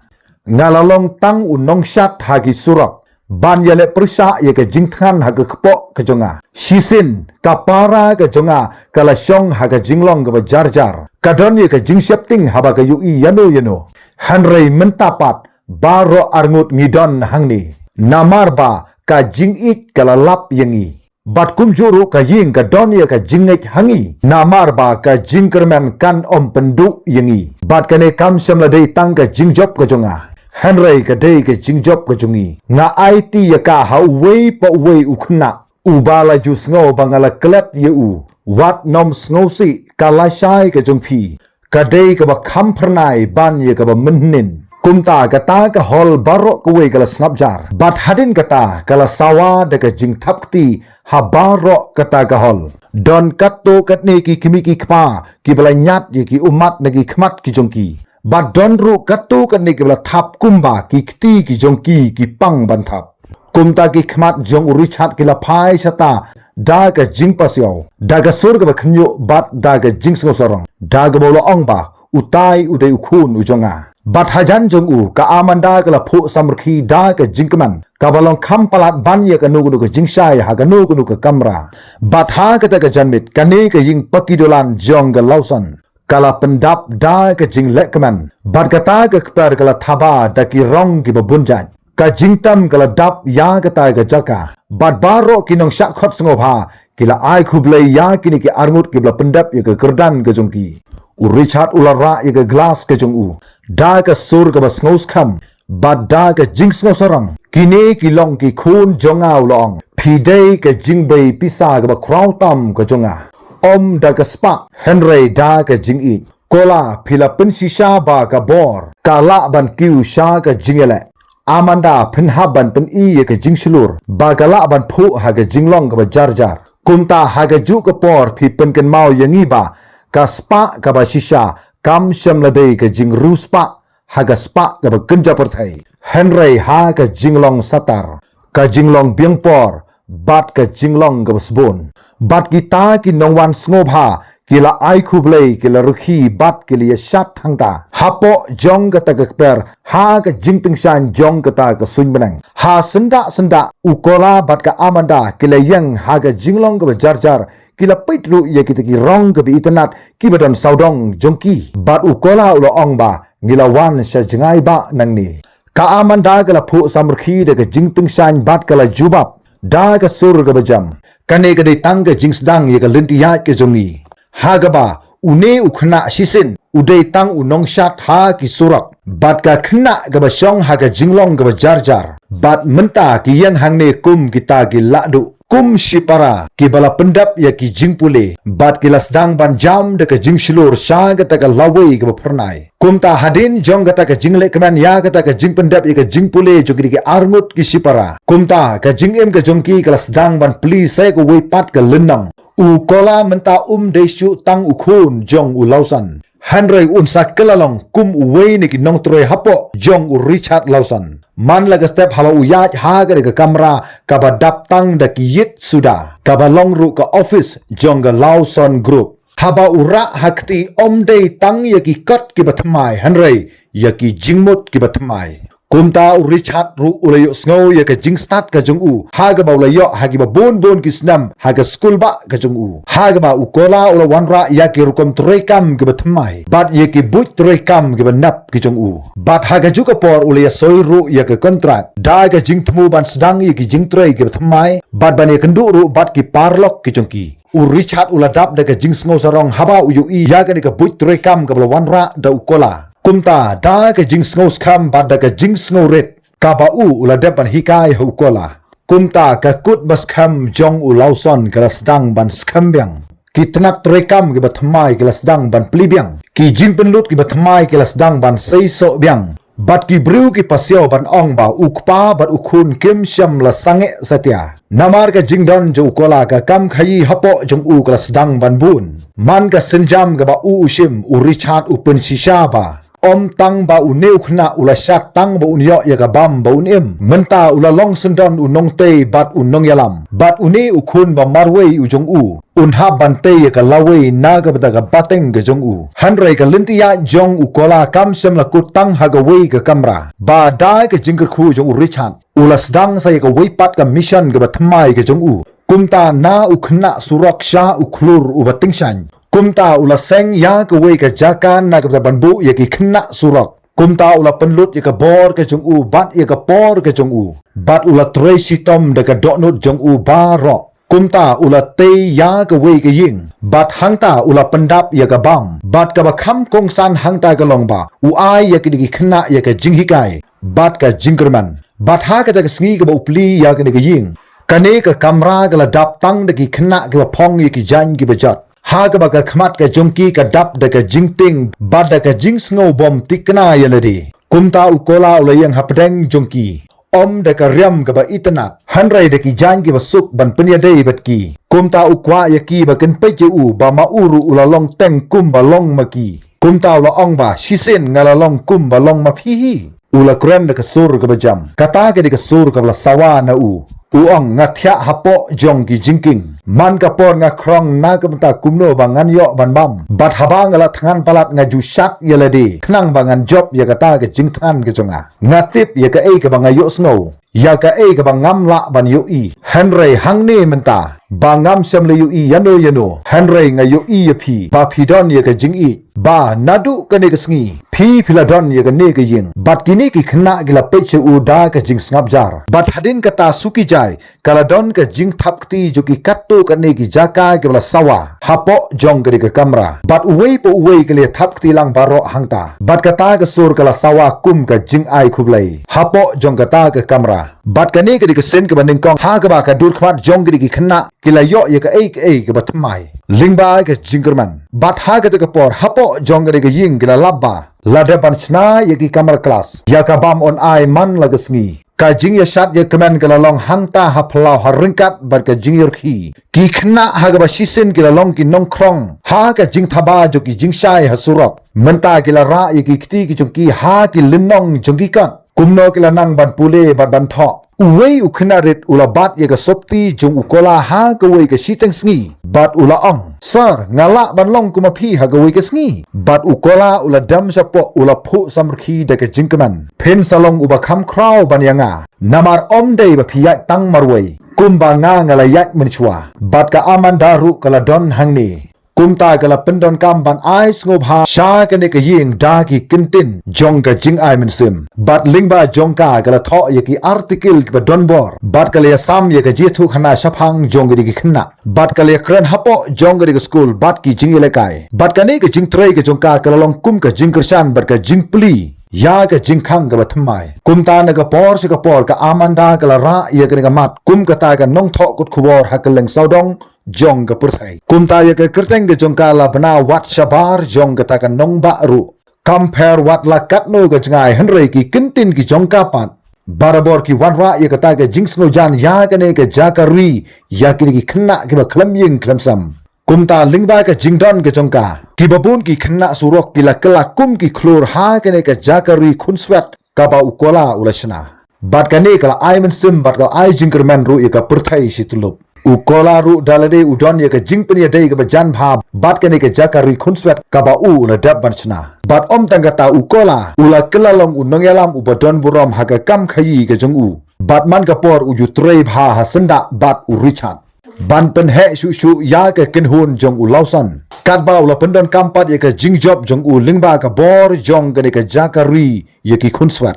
Nga la long tang u nongshad ha ki surok ban ïaleh pyrshah ïa ka jingthngan ha ka kpoh ka jong nga. Shisien ka para ka jong nga ka la shong ha ka jinglong kaba jar jar. Ka don ïa ka jingsheptieng haba ka ïohi ïano ïano. Hynrei mynta pat baroh arngut ngi don hangne. Namar ba ka jingïeit ka la lap ïa ngi. Bad kumjuh ruh ka ïing ka don ïa ka jingngeit ha ngi. Namar ba ka jingkyrmen kan ym pynduh ïa ngi. Bad kane kam shym la dei tang ka jingjop ka jong nga. Hynrei ka dei ka jingjop ka jong ngi. Nga aiti ïa ka ha uwei pa uwei u khynnah uba la ju sngew ba nga la klet ïa u. Wat nym sngewsih ka lashai ka jong phi ka dei kaba kham phyrnai ban ïa kaba mynhynnin. Kumta kata ka hall baroh kawei ka la sngap jar. Bad hadien kata ka la sawa da ka jingthap kti ha baroh kata ka hall. Don katto katne ki kmie ki kpa kiba la ñiad ïa ki ummat na ki khmat ki jong ki. Bad don ruh katto katne kiba la thap kumba ki kti ki jong ki ki pang ban thap. Kumta ki khmat jong u Richard ki la phai shata da ka jingpasiaw, da ka sur kaba khynñiuh bad da ka jingsngewsarong. Da kaba u la ong ba utai u dei u khun u jong nga. Bad hajan jong u ka Amanda ka la phuh samrkhie da ka jingkmen kaba long kham palat ban ïa kano kano ka jingshai ha kano kano ka kamra. Bad ha kata ka janmiet kane ka ïing paki dulan jong ka Lawson ka la pyndap da ka jinglehkmen. Bad kata ka kper ka la thaba da ki rong kiba bun jait. Ka jingtem ka la dap ïa kata ka jaka. Bad baroh ki nongshah khot sngewbha ki la ai khublei ïa kine ki arngut kiba la pyndap ïa ka kyrdan ka jong ki. U Richard u la rah ïa ka glass ka jong u da ka sur kaba sngewskhem. bad da ka jingsngewsarong. Kine ki long ki khun jong nga, u la ong. Phi dei ka jingbei pisa kaba khraw tam ka jong nga. Ym da ka spah, hynrei da ka jingïeit. Kola, phi la pynshisha ba ka bor ka lah ban kiew sha ka jingïaleh. Amanda, phin hap ban pyni ïa ka jingshlur ba ka lah ban phuh ha ka jinglong kaba jarjar. Kumta ha kajuh ka por phi pynkynmaw ïa ngi ba ka spah kaba shisha kam shym la dei ka jingriewspah ha ka spah kaba kynja pyrthei, hynrei ha ka jinglong satar, ka jinglong biang por bad ka jinglong kaba sbun. Bad kita ki nongwan sngewbha ki la ai khublei, ki la rukhi bad ki la ïashad hangta hapoh jong kata ka kper ha ka jingtyngshaiñ jong kata ka suiñ bneng. Ha syndah syndah u Kola bad ka Amanda ki la ïeng ha ka jinglong kaba jarjar, ki la peit ruh ïa kita ki rong kaba itynnad kiba don sawdong jong ki. Bad u Kola u la ong ba, ngi la wan sha jngai bah nangne. Ka Amanda ka la phuh samrkhie da ka jingtyngshaiñ bad ka la jubab da ka sur kaba jam. Kane ka dei tang ka jingsdang ïa ka lynti ïaid ka jong ngi, ha kaba une u khynnah shisien u dei tang u nongshad ha ki surok bad ka khynnah kaba shong ha ka jinglong kaba jarjar. Bad mynta ki ïeng hangne kum kita ki lahduh, kum shipara kiba la pyndep ïa ki jingpule bad ki la sdang ban jam da ka jingshlur sha kata ka lawei kaba phyrnai. Kumta hadien jong kata ka jinglehkmen ïa kata ka jingpyndep ïa ka jingpule jong ki, ki arngut ki shipara, kumta ka jingim ka jong ki ka la sdang ban plie sa ïa kawei pat ka lynnong. U Kola mynta um dei shuh tang u khun jong u Lawson, hynrei un sa kylla long kum uwei na ki nongtrei hapoh jong u Richard Lawson. Man la ka step haba u ïaid ha kane ka kamra kaba dap tang da ki ïit suda, kaba long ruh ka office jong ka Lawson Group. Haba u rah ha kti, ym dei tang ïa ki kot kiba thymmai, hynrei ïa ki jingmut kiba thymmai. Kumta u Richard ruh u la ïohsngew ïa ka jingstad ka jong u, ha kaba u la ïoh ha kiba bun bun ki snem ha ka skul bah ka jong u, ha kaba u Kola u la wanrah ïa ki rukom treikam kiba thymmai bad ïa ki buit treikam kiba nep ki jong u. Bad ha kajuh ka por u la ïasoi ruh ïa ka kontrak da ka jingthmu ban sdang ïa ki jingtrei kiba thymmai bad ban ïakynduh ruh bad ki paralok ki jong ki. U Richard u la dap da ka jingsngewsarong haba u ïohi ïa kane ka buit treikam kaba la wanrah da u Kola. Kumta da ka jingsngewskhem bad da ka jingsngewrit kaba u u la dep ban hikai ha u Kola, kumta ka kut ba skhem jong u Lawson ka la sdang ban skhem biang. Ki tnat treikam kiba thymmai ki la sdang ban plie biang. Ki jingpynlut kiba thymmai ki la sdang ban seisoh biang. Bad ki briew ki pasiaw ban ong ba u kpa bad u khun kim shym la sangeh satia, namar ka jingdon jong u Kola, ka kam khaïi hapoh jong u ka la sdang ban bun. Man ka sienjam kaba u u shim, u Richard u pynshisha ba ym tang ba une u khynnah u la shad tang ba un ïoh ïa ka bam ba un im, mynta u la long syndon u nongtei bad u nongïalam. Bad une u khun ba marwei u jong u un hap ban tei ïa ka lawei na ka bynta ka pateng ka jong u. Hynrei ka lynti ïaid jong u Kola kam shym la kut tang ha kawei ka kamra. Ba da ka jingkyrkhu jong u Richard, u la sdang sa ïa kawei pat ka mission kaba thymmai ka jong u. Kumta na u khynnah surok sha u khlur uba tyngshaiñ, kumta u la seng ïa kawei ka jaka na ka bynta ban buh ïa ki khynnah surok. Kumta u la pynlut ïa ka bor ka jong u bad ïa ka por ka jong u, bad u la trei shitom da ka dohnud jong u baroh. Kumta u la tei ïa kawei ka ïing, bad hangta u la pyndap ïa ka bam. Bad kaba kham kongsan hangta ka long ba u ai ïa kine ki khynnah ïa ka jinghikai bad ka jingkyrmen. Bad ha kata ka sngi kaba u plie ïa kane ka ïing, kane ka kamra ka la dap tang da ki khynnah kiba phong ïa ki jaiñ kiba jot, ha kaba ka khmat ka jong ki ka dap da ka jingtieng bad da ka jingsngew bym tikna ïa lade. Kumta u Kola u la ïeng hapdeng jong ki, ym da ka riam kaba itynnad, hynrei da ki jaiñ kiba suk ban pynïadei bad ki. Kumta u kwah ïa ki ba kin peit ïa u, ba ma u ruh u la long teng kumba long ma ki. Kumta u la ong ba, shisien nga la long kumba long ma phi hi. U la kren da ka sur kaba jam. Kata ka dei ka sur kaba la sawa na u. U ong, nga thiah hapoh jong ki jingkieng. Man ka por nga khrong na ka bynta kumno ba ngan ïoh ban bam. Bad haba nga la thngan palat nga ju shad ïa lade, khnang ba ngan jop ïa kata ka jingthngan ka jong nga. Nga tip ïa kaei kaba nga ïohsngew. ïa kaei kaba ngam lah ban ïohi. Hynrei hangne mynta, ba ngam shym la ïohi ïano ïano, hynrei nga ïohi ïa phi, ba phi don ïa ka jingïeit, ba naduh kane ka sngi, phi phi la don ïa kane ka ïing. Bad kine ki khynnah ki la peit sha u da ka jingsngap jar. Bad hadien kata suki jai, ka la don ka jingthap kti jong ki katto katne ki jaka kiba la sawa hapoh jong kane ka kamra. Bad uwei pa uwei ka la thap kti lang baroh hangta. Bad kata ka sur ka la sawa kum ka jingai khublei hapoh jong kata ka kamra. Bad kane ka dei ka sien kaba nyngkong ha kaba ka dur khmat jong kine ki khynnah ki la ïoh ïa kaei kaei kaba thymmai lyngba ka jingkyrmen. Bad ha kata ka por hapoh jong kane ka ïing ki la lap ba la dep ban shna ïa ki kamra klas ïa ka bam on ai man la ka sngi. Ka jingïashat ïakmen ka la long hangta ha phyllaw ha ryngkat bad ka jingïarkhie. Ki khynnah ha kaba shisien ki la long ki nongkhrong ha ka jingthaba jong ki jingshai ha surok. Mynta ki la rah ïa ki kti ki jong ki ha ki lynnong jong ki kot. Kumno ki la nang ban pule bad ban thoh. Uwei u khynnah rit u la bat ïa ka sopti jong u Kola ha kawei ka shiteng sngi. Bad u la ong, "Sir, nga lah ban long kum ma phi ha kawei ka sngi?" Bad u Kola u la dem shapoh u la phuh samrkhie da ka jingkmen. "Phin sa long uba kham khraw ban ïa nga. Namar ym dei ba phi ïaid tang marwei. Kumba nga nga la ïaid mynshuwa." Bad ka Amanda ruh ka la don hangne. Kumta ka la pyndonkam ban ai sngewbha sha kane ka ïing da ki kyntien jong ka jingai mynsiem. Bad lyngba jong ka ka la thoh ïa ki article kiba don bor. Bad ka la ïasam ïa ka jingïathuhkhana shaphang jong kine ki khynnah. Bad ka la ïakren hapoh jong kane ka skul bad ki jingïalehkai. Bad kane ka jingtrei ka jong ka ka la long kum ka jingkyrshan bad ka jingplie ïa ka jingkhang kaba thymmai. Kumta na ka por sha ka por ka Amanda ka la rah ïa kane ka mat kum kata ka nongthoh kot khubor ha kylleng sawdong jong ka pyrthei. Kumta ïa ka kyrteng ka jong ka la bna wat shabar jong kata ka nongbah ruh. Kam pher wat la katno ka jngai hynrei ki kyntien ki jong ka pat barabor ki wanrah ïa kata ka jingsngewjan ïa kane ka jaka ri ïa kine ki khynnah kiba khlem ïing khlem sem. Kumta lyngba ka jingdon ka jong ka, kiba bun ki khynnah surok ki la kylla kum ki khlur ha kane ka jaka ri khunswet kaba u Kola u la shna. Bad kane ka la ai mynsiem bad ka la ai jingkyrmen ruh ïa ka pyrthei shi tyllup. U Kola ruh da lade u don ïa ka jingpynïadei kaba jan bha bad kane ka jaka ri khunswet kaba u la dep ban shna. Bad ym tang kata u Kola u la kylla long u nongïalam uba don burom ha ka kam khaïi ka jong u. Bad man ka por u ju trei bha ha syndah bad u Richard ban pynheh shuh shuh ïa ka kynhun jong u Lawson. Katba u la pyndonkam pat ïa ka jingjop jong u lyngba ka bor jong kane ka jaka ri ïa ki khunswet.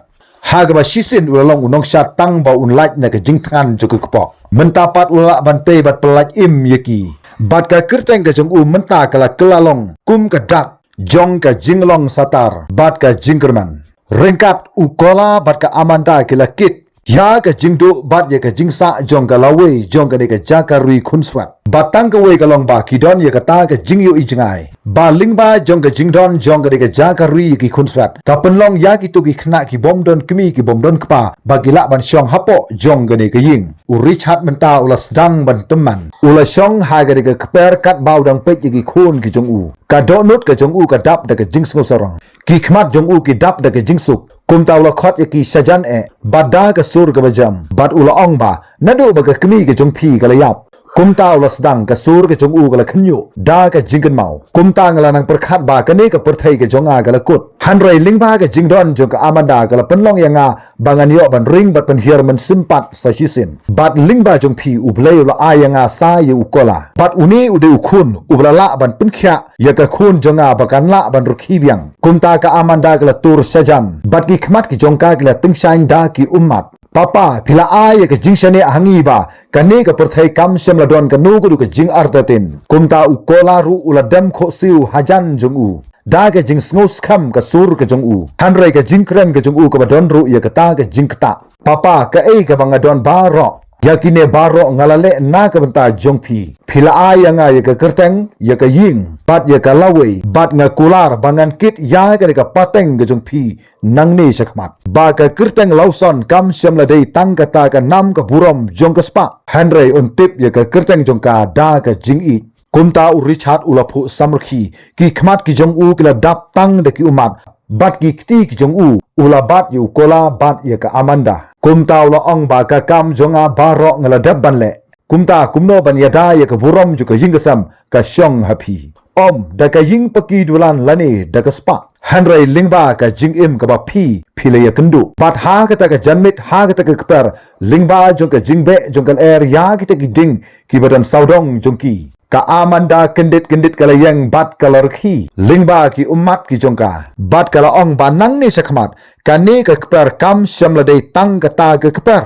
Ha kaba shisien u la long u nongshad tang ba un lait na ka jingthngan jong ka kpoh. Mynta pat u la lah ban tei bad pyllait im ïa ki. Bad ka kyrteng ka jong u mynta ka la kylla long kum ka dak jong ka jinglong satar bad ka jingkyrmen. Ryngkat u Kola bad ka Amanda ki la kit ïa ka jingduh bad ïa ka jingsah jong ka lawei jong kane ka jaka ri khunswet. Bad tang kawei ka long ba ki don ïa kata ka jingïohi jngai ba lyngba jong ka jingdon jong kane ka jaka ri ïa ki khunswet ka pynlong ïa kito ki khynnah ki bym don kmie ki bym don kpa ba ki lah ban shong hapoh jong kane ka ïing. U Richard mynta u la sdang ban tymmen. U la shong ha kane ka kper katba u dang peit ïa ki khun ki jong u. Ka dohnud ka jong u ka dap da ka jingsngewsarong. Ki khmat jong u ki dap da ka jingsuk. Kumta u la khot ïa ki shajan eh bad da ka sur kaba jem bad u la ong ba, "Naduh ba ka kmie ka jong phi ka la ïap." Kumta u la sdang ka sur ka jong u ka la khynñiuh da ka jingkynmaw. "Kumta nga la nang pyrkhat ba kane ka pyrthei ka jong nga ka la kut. Hynrei lyngba ka jingdon jong ka Amanda ka la pynlong ïa nga ba ngan ïoh ban ring bad pynhiar mynsiem pat sa shisien. Bad lyngba jong phi U Blei u la ai ïa nga sa ïa u Kola. Bad une u dei u khun uba la lah ban pynkhiah ïa ka khun jong nga ba kan lah ban rkhie biang." Kumta ka Amanda ka la tur shajan bad ki khmat ki jong ka ki la tyngshaiñ da ki ummat. "Papa, phi la ai ïa ka jingshaniah ha ngi ba kane ka pyrthei kam shym la don kano kano ka jingartatien." Kumta u Kola ruh u la dem khohsiew hajan jong u da ka jingsngewskhem ka sur ka jong u. Hynrei ka jingkren ka jong u kaba don ruh ïa kata ka jingktah. "Papa, kaei kaba nga don baroh, ïa kine baroh nga la leh na ka bynta jong phi. Phi la ai ïa nga ïa ka kyrteng, ïa ka ïing bad ïa ka lawei, bad nga kular ba ngan kit ïa kane ka pateng ka jong phi nangne shakhmat. Ba ka kyrteng Lawson kam shym la dei tang kata ka nam ka burom jong ka spah, hynrei un tip ïa ka kyrteng jong ka da ka jingïeit." Kumta u Richard u la phuh samrkhie, ki khmat ki jong u ki la dap tang da ki ummat, bad ki kti ki jong u u la bat ïa u Kola bad ïa ka Amanda. Kumta u la ong ba, "Ka kam jong nga baroh nga la dep ban leh. Kumta kumno ban ïada ïa ka burom jong ka ïing ka sem ka shong ha phi? Ym da ka ïing paki dulan lane da ka spah." Hynrei lyngba ka jingim kaba phi, phi la ïakynduh. Bad ha kata ka janmiet, ha kata ka kper, lyngba jong ka jingbeh jong ka lyer ïa kita ki dieng kiba don sawdong jong ki, ka Amanda kyndit kyndit ka la ïeng bad ka la rkhie lyngba ki ummat ki jong ka. Bad ka la ong ba nangne shakhmat, kane ka kper kam shym la dei tang kata ka kper.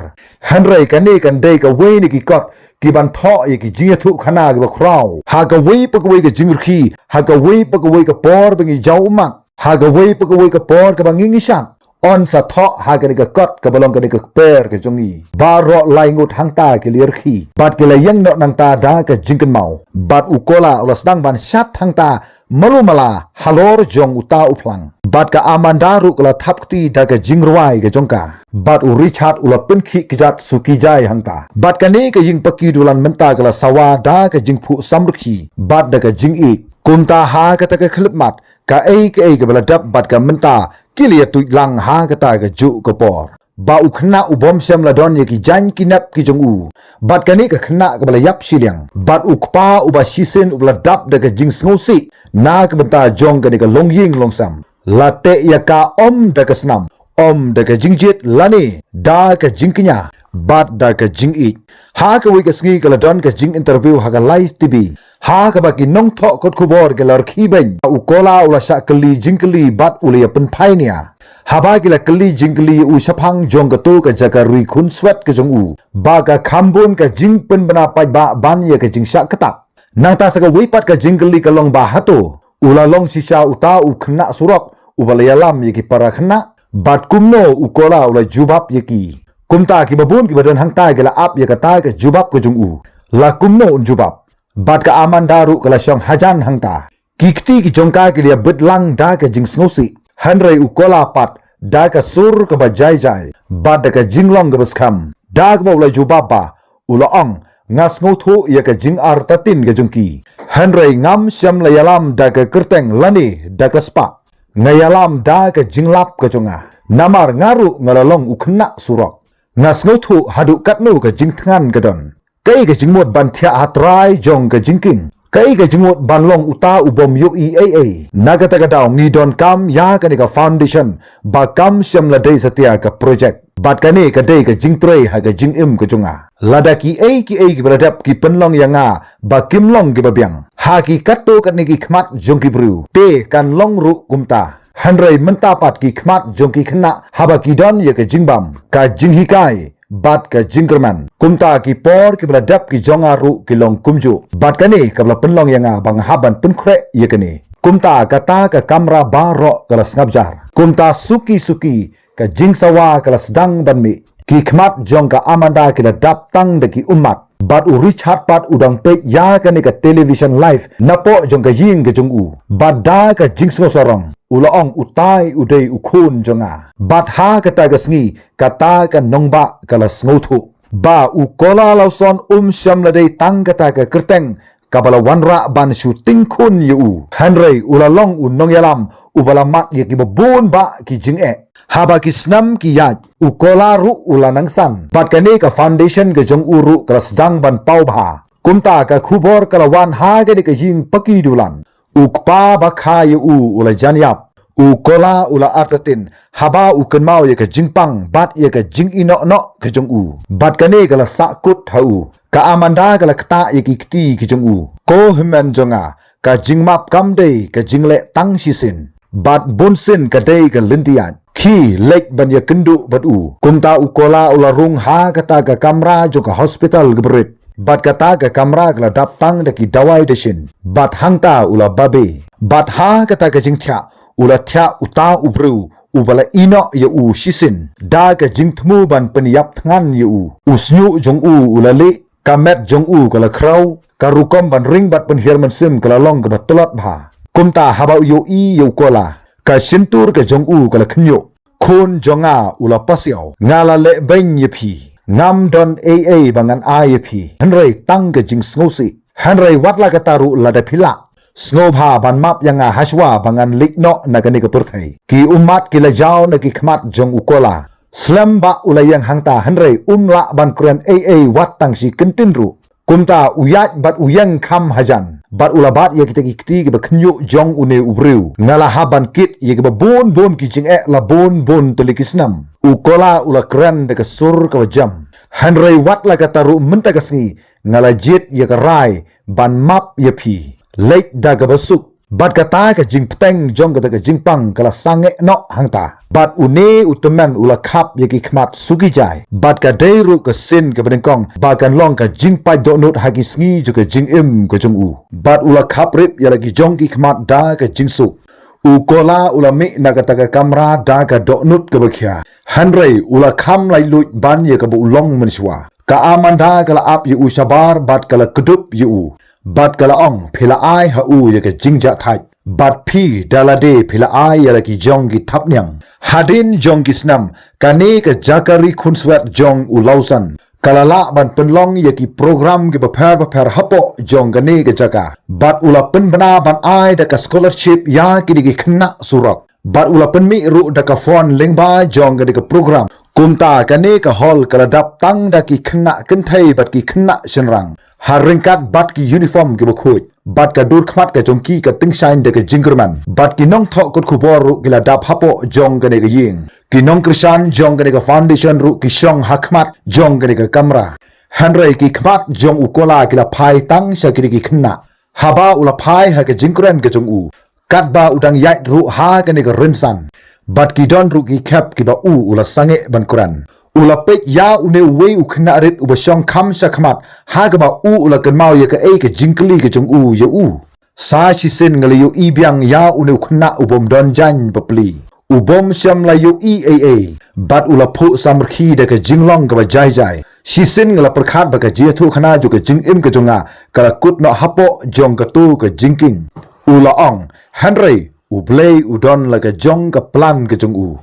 Hynrei kane kan dei kawei na ki kot kiban thoh ïa ki jingïathuhkhana kiba khraw ha kawei pa kawei ka jingrkhie, ha kawei pa kawei ka por ba ngi jaw ummat, ha kawei pa kawei ka por kaba ngi ngi shad. Yn sa thoh ha kane ka kot kaba long kane ka kper ka jong ngi. Baroh lai ngut hangta ki la rkhie bad ki la ïeng noh nangta da ka jingkynmaw. Bad u Kola u la sdang ban shad hangta malu mala halor jong uta u phlang. Bad ka Amanda ruh ka la thap kti da ka jingrwai ka jong ka. Bad u Richard u la pynkhih kjat suki jai hangta. Bad kane ka ïing paki dulan mynta ka la sawa da ka jingphuh samrkhie bad da ka jingïeit. Kumta ha kata ka khyllipmat, kaei kaei kaba la dep bad ka mynta ki la ïatuid lang ha kata ka juh ka por. Ba u khynnah u bym shym la don ïa ki jaiñ ki nep ki jong u. Bad kane ka khynnah kaba la ïap shiliang. Bad u kpa uba shisien uba la dap da ka jingsngewsih na ka bynta jong kane ka longïing longsem. La teh ïa ka ym da ka snam, ym da ka jingjied lane da ka jingkñia, bad da ka jingïeit. Ha kawei ka sngi ka la don ka jinginterview ha ka live T V. Ha kaba ki nongthoh kot khubor ki la rkhie beiñ. U Kola u la shah kylli jingkylli bad u la ïa pynphai nia. Haba ki la kylli jingkylli ïa u shaphang jong kato ka jaka ri khunswet ka jong u, ba ka kham bun ka jingpynbna paidbah ban ïa ka jingshah ktah. Nangta sa kawei pat ka jingkylli ka long ba hato u la long shisha uta u khynnah surok uba la ïalam ïa ki para khynnah? Bad kumno u Kola u la jubab ïa ki? Kumta kiba bun kiba don hangta ki la ap ïa kata ka jubab ka jong u. La kumno un jubab? Bad ka Amanda ruh ka la shong hajan hangta. Ki kti ki jong ka ki la ïabit lang da ka jingsngewsih. Hynrei u Kola pat da ka sur kaba jai jai bad da ka jinglong kaba skhem, da kaba u la jubab ba, u la ong, nga sngewthuh ïa ka jingartatien ka jong ki. Hynrei ngam shym la ïalam da ka kyrteng lane da ka spah. Nga ïalam da ka jinglap ka jong nga. Namar nga ruh nga la long u khynnah surok. Nga sngewthuh haduh katno ka jingthngan ka don. Kaei ka jingmut ban thiah ha trai jong ka jingkieng? Kaei ka jingmut ban long uta u bym ïohi ei ei? Na kata ka daw ngi donkam ïa kane ka foundation, ba kam shym la dei satia ka project. Bad kane ka dei ka jingtrei ha ka jingim ka jong nga. Lada kiei kiei kiba la dep ki pynlong ïa nga ba kim long kiba biang ha ki katto katne ki khmat jong ki briew, te kan long ruh kumta. Hynrei mynta pat ki khmat jong ki khynnah haba ki don ïa ka jingbam, ka jinghikai bad ka jingkyrmen. Kumta ki por kiba la dep ki jong nga ruh ki long kumjuh. Bad kane kaba la pynlong ïa nga ba nga hap ban pynkhreh ïa kane. Kumta kata ka kamra baroh ka la sngap jar. Kumta suki suki ka jingsawa ka la sdang ban mih. Ki khmat jong ka Amanda ki la dap tang da ki ummat. Bad u Richard pat u dang peit ïa kane ka television live napoh jong ka ïing ka jong u. Bad da ka jingsngewsarong u la ong, utai u dei u khun jong nga. Bad ha kata ka sngi kata ka nongbah ka la sngewthuh ba u Kola Lawson um shym la dei tang kata ka kyrteng kaba la wanrah ban shu tyngkhun ïa u. Hynrei u la long u nongïalam uba la mad ïa kiba bun bah ki jingeh. Haba ki snem ki ïaid, u Kola ruh u la nangsan. Bad kane ka foundation ka jong u ruh ka la sdang ban paw bha. Kumta ka khubor ka la wan ha kane ka ïing paki dulan. U kpa ba kha ïa u u la jan ïap. U Kola u la artatien haba u kynmaw ïa ka jingpang bad ïa ka jingïehnoh noh ka jong u. Bad kane ka la sahkut ha u. Ka Amanda ka la ktah ïa ki kti ki jong u. Ko hynmen jong nga, ka jingmap kam dei ka jingleh tang shisien. Bad bunsien ka dei ka lynti ïaid. Khie leit ban ïakynduh bad u. Kumta u Kola u la rung ha kata ka kamra jong ka hospital kaba rit. Bad kata ka kamra ka la dap tang da ki dawai dashin. Bad hangta u la babe. Bad ha kata ka jingthiah u la thiah uta u briew uba la ïehnoh ïa u shisien da ka jingthmu ban pynïap thngan ïa u. U shñiuh jong u u la lieh, ka met jong u ka la khraw, ka rukom ban ring bad pynhiar mynsiem ka la long kaba tlot bha. Kumta haba u ïohi ïa u Kola, ka shyntur ka jong u ka la khynñiuh. Khun jong nga u la pasiaw, nga la leh beiñ ïa phi. Ngam don ei ei ba ngan ai ïa phi, hynrei tang ka jingsngewsih. Hynrei wat la katta ruh, lada phi lah, sngewbha ban map ïa nga hashwa ba ngan leit noh na kane ka pyrthei. Ki ummat ki la jaw na ki khmat jong u Kola. Slem ba u la ïeng hangta, hynrei um lah ban kren ei ei wat tang shi kyntien ruh. Kumta u ïaid bad u ïeng kham hajan. Bad u la bat ïa kita ki kti kiba khynñiuh jong une u briew. Nga la hap ban kit ïa kiba bun bun ki jingeh la bun bun tylli ki snem. U Kola u la kren da ka sur kaba jam. Hynrei wat la kata ruh mynta ka sngi nga la jied ïa ka rai ban map ïa phi. Leit da kaba suk. Bad kata ka jingpteng jong kata ka jingpang ka la sangeh noh hangta. Bad une u tymmen u la khap ïa ki khmat suki jai. Bad ka dei ruh ka sien kaba nyngkong ba kan long ka jingpait dohnud ha ki sngi jong ka jingim ka jong u. Bad u la khap rip ïa la ki jong ki khmat da ka jingsuk. U Kola u la mih na kata ka kamra da ka dohnud kaba khia. Hynrei u la kham laitluid ban ïa kaba u long mynshuwa. Ka Amanda ka la ap ïa u shabar bad ka la kdup ïa u. Bad ka la ong, phi la ai ha u ïa ka jingjahthait. Bad phi da lade phi la ai ïa la ki jong ki thapniang. Hadien jong ki snem, kane ka jaka ri khunswet jong u Lawson ka la lah ban pynlong ïa ki program kiba pher bapher hapoh jong kane ka jaka. Bad u la pynbna ban ai da ka scholarship ïa kine ki khynnah surok. Bad u la pynmih ruh da ka fund lyngba jong kane ka program. Kumta kane ka hall ka la dap tang da ki khynnah kynthei bad ki khynnah shynrang. Ha ryngkat bad ki uniform kiba khuid. Bad ka dur khmat ka jong ki ka tyngshaiñ da ka jingkyrmen. Bad ki nongthoh kot khubor ruh ki la dap hapoh jong kane ka ïing. Ki nongkyrshan jong kane ka foundation ruh ki shong ha khmat jong kane ka kamra. Hynrei ki khmat jong u Kola ki la phai tang sha kine ki khynnah. Haba u la phai ha ka jingkren ka jong u. Katba u dang ïaid ruh ha kane ka rynsan. Bad ki don ruh ki khep kiba u u la sangeh ban kren. U la peit ïa une uwei u khynnah rit uba shong kham sha khmat ha kaba u u la kynmaw ïa kaei ka jingkylli ka jong u ïa u. Sa shisien nga la ïohi biang ïa une u khynnah u bym don jaiñ bapli. U bym shym la ïohi ei ei. Bad u la phuh samrkhie da ka jinglong kaba jai jai. Shisien nga la pyrkhat ba ka jingïathuhkhana jong ka jingim ka jong nga ka la kut noh hapoh jong kato ka jingkieng. U la ong, hynrei U Blei u don la ka jong ka plan ka jong u.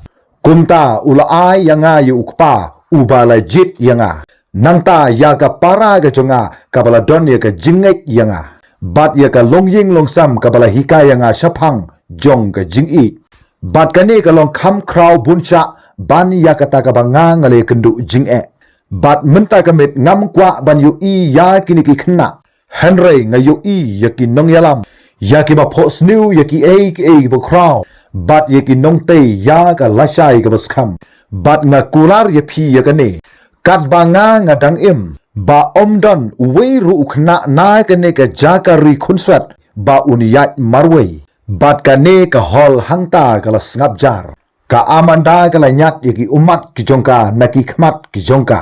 Kumta u la ai ïa nga ïa u kpa uba la jied ïa nga. Nangta ïa ka para ka jong nga kaba la don ïa ka jingngeit ïa nga. Bad ïa ka longïing longsem kaba la hikai ïa nga shaphang jong ka jingïeit. Bad kane ka long kham khraw bun shah ban ïa kata kaba nga nga la ïakynduh jingeh. Bad mynta ka miet ngam kwah ban ïohi ïa kine ki khynnah. Hynrei nga ïohi ïa ki nongïalam, ïa kiba phohsniew ïa kiei kiei kiba khraw, bad ïa ki nongtei ïa ka lashai kaba skhem. Bad nga kular ïa phi ïa kane, katba nga nga dang im, ba ym don uwei ruh u khynnah na kane ka jaka ri khunswet ba un ïaid marwei. Bad kane ka hall hangta ka la sngap jar. Ka Amanda ka la ñiad ïa ki ummat ki jong ka na ki khmat ki jong ka.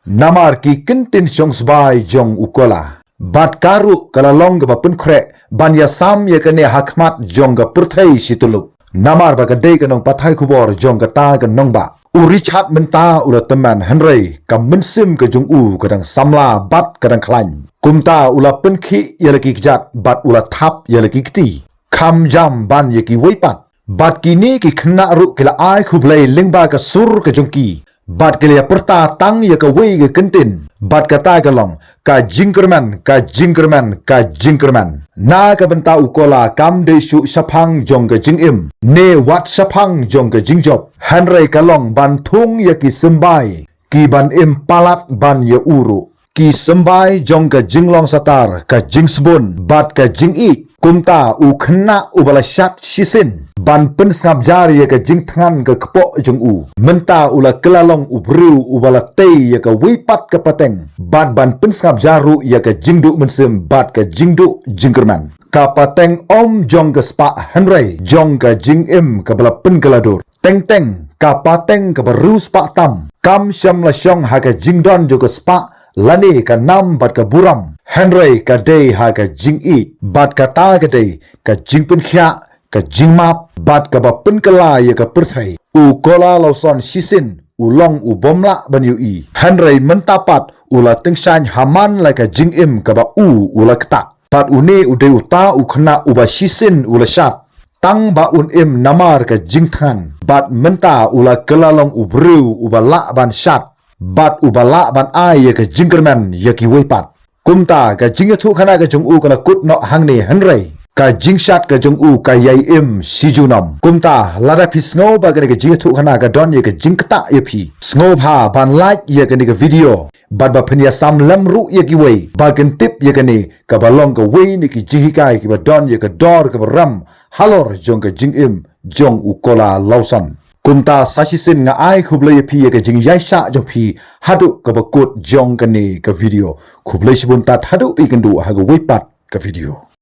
Namar ki kyntien shongsbai jong u Kola. Bad ka ruh ka la long kaba pynkhreh ban ïasam ïa kane ha khmat jong ka pyrthei shi tyllup. Namar ba ka dei ka nongpathai khubor jong kata ka nongbah. U Richard mynta u la tymmen hynrei ka mynsiem ka jong u ka dang samla bad ka dang khlaiñ. Kumta u la pynkhih ïa la ki kjat bad u la thap ïa la ki kti. Kham jam ban ïa kiwei pat. Bad kine ki khynnah ruh ki la ai khublei lyngba ka sur ka jong ki. Bad ki la ïa pyrta tang ïa kawei ka kyntien. Bad kata ka long, ka jingkyrmen, ka jingkyrmen, ka jingkyrmen. Na ka bynta u Kola kam dei shuh shaphang jong ka jingim. Ne wat shaphang jong ka jingjop. Hynrei ka long ban thung ïa ki symbai. Ki ban im palat ban ïa u ruh. Ki symbai jong ka jinglong satar, ka jingsbun, bad ka jingïeit. Kumta u khynnah uba la shad shisien. Ban pynsngap jar ïa ka jingthngan ka kpoh jong u. Mynta u la kylla long u briew uba la tei ïa kawei pat ka pateng. Bad ban pynsngap jar ruh ïa ka jingduh mynsiem, bad ka jingduh jingkyrmen. Ka pateng ym jong ka spah hynrei, jong ka jingim kaba la pynkylla dur. Teng teng, ka pateng kaba riewspah tam. Kam shym la shong ha ka jingdon jong ka spah, lane ka nam bad ka burom. Hynrei ka dei ha ka jingïeit. Bad kata ka dei, ka jingpynkhiah, ka jingmap, bad kaba pynkylla ïa ka pyrthei. U Kola Lawson shisien, u long u bym lah ban ïohi. Hynrei mynta pat, u la tyngshaiñ ha man la ka jingim kaba u, u la ktah. Bad une u dei uta u khynnah uba shisien u la shad. Tang ba un im namar ka jingthngan. Bad mynta u la kylla long u briew uba lah ban shad. Bad uba lah ban ai ïa ka jingkyrmen ïa kiwei pat. Kumta ka jingïathuhkhana ka jong u ka la kut noh hangne hynrei. Ka jingshad ka jong u ka ïai im shi junom. Kumta lada phi sngew ba kane ka jingïathuhkhana ka don ïa ka jingktah ïa phi. Sngewbha ban like ïa kane ka video. bad ba phin ïa sam lem ruh ïa kiwei ba kin tip ïa kane kaba long kawei na ki jinghikai kiba don ïa ka dor kaba rem halor jong ka jingim jong u Kola Lawson. Kumta sa shisien nga ai khublei ïa phi ïa ka jingïaishah jong phi haduh kaba kut jong kane ka video. Khublei shibun tad haduh phi kynduh ha kawei pat ka video.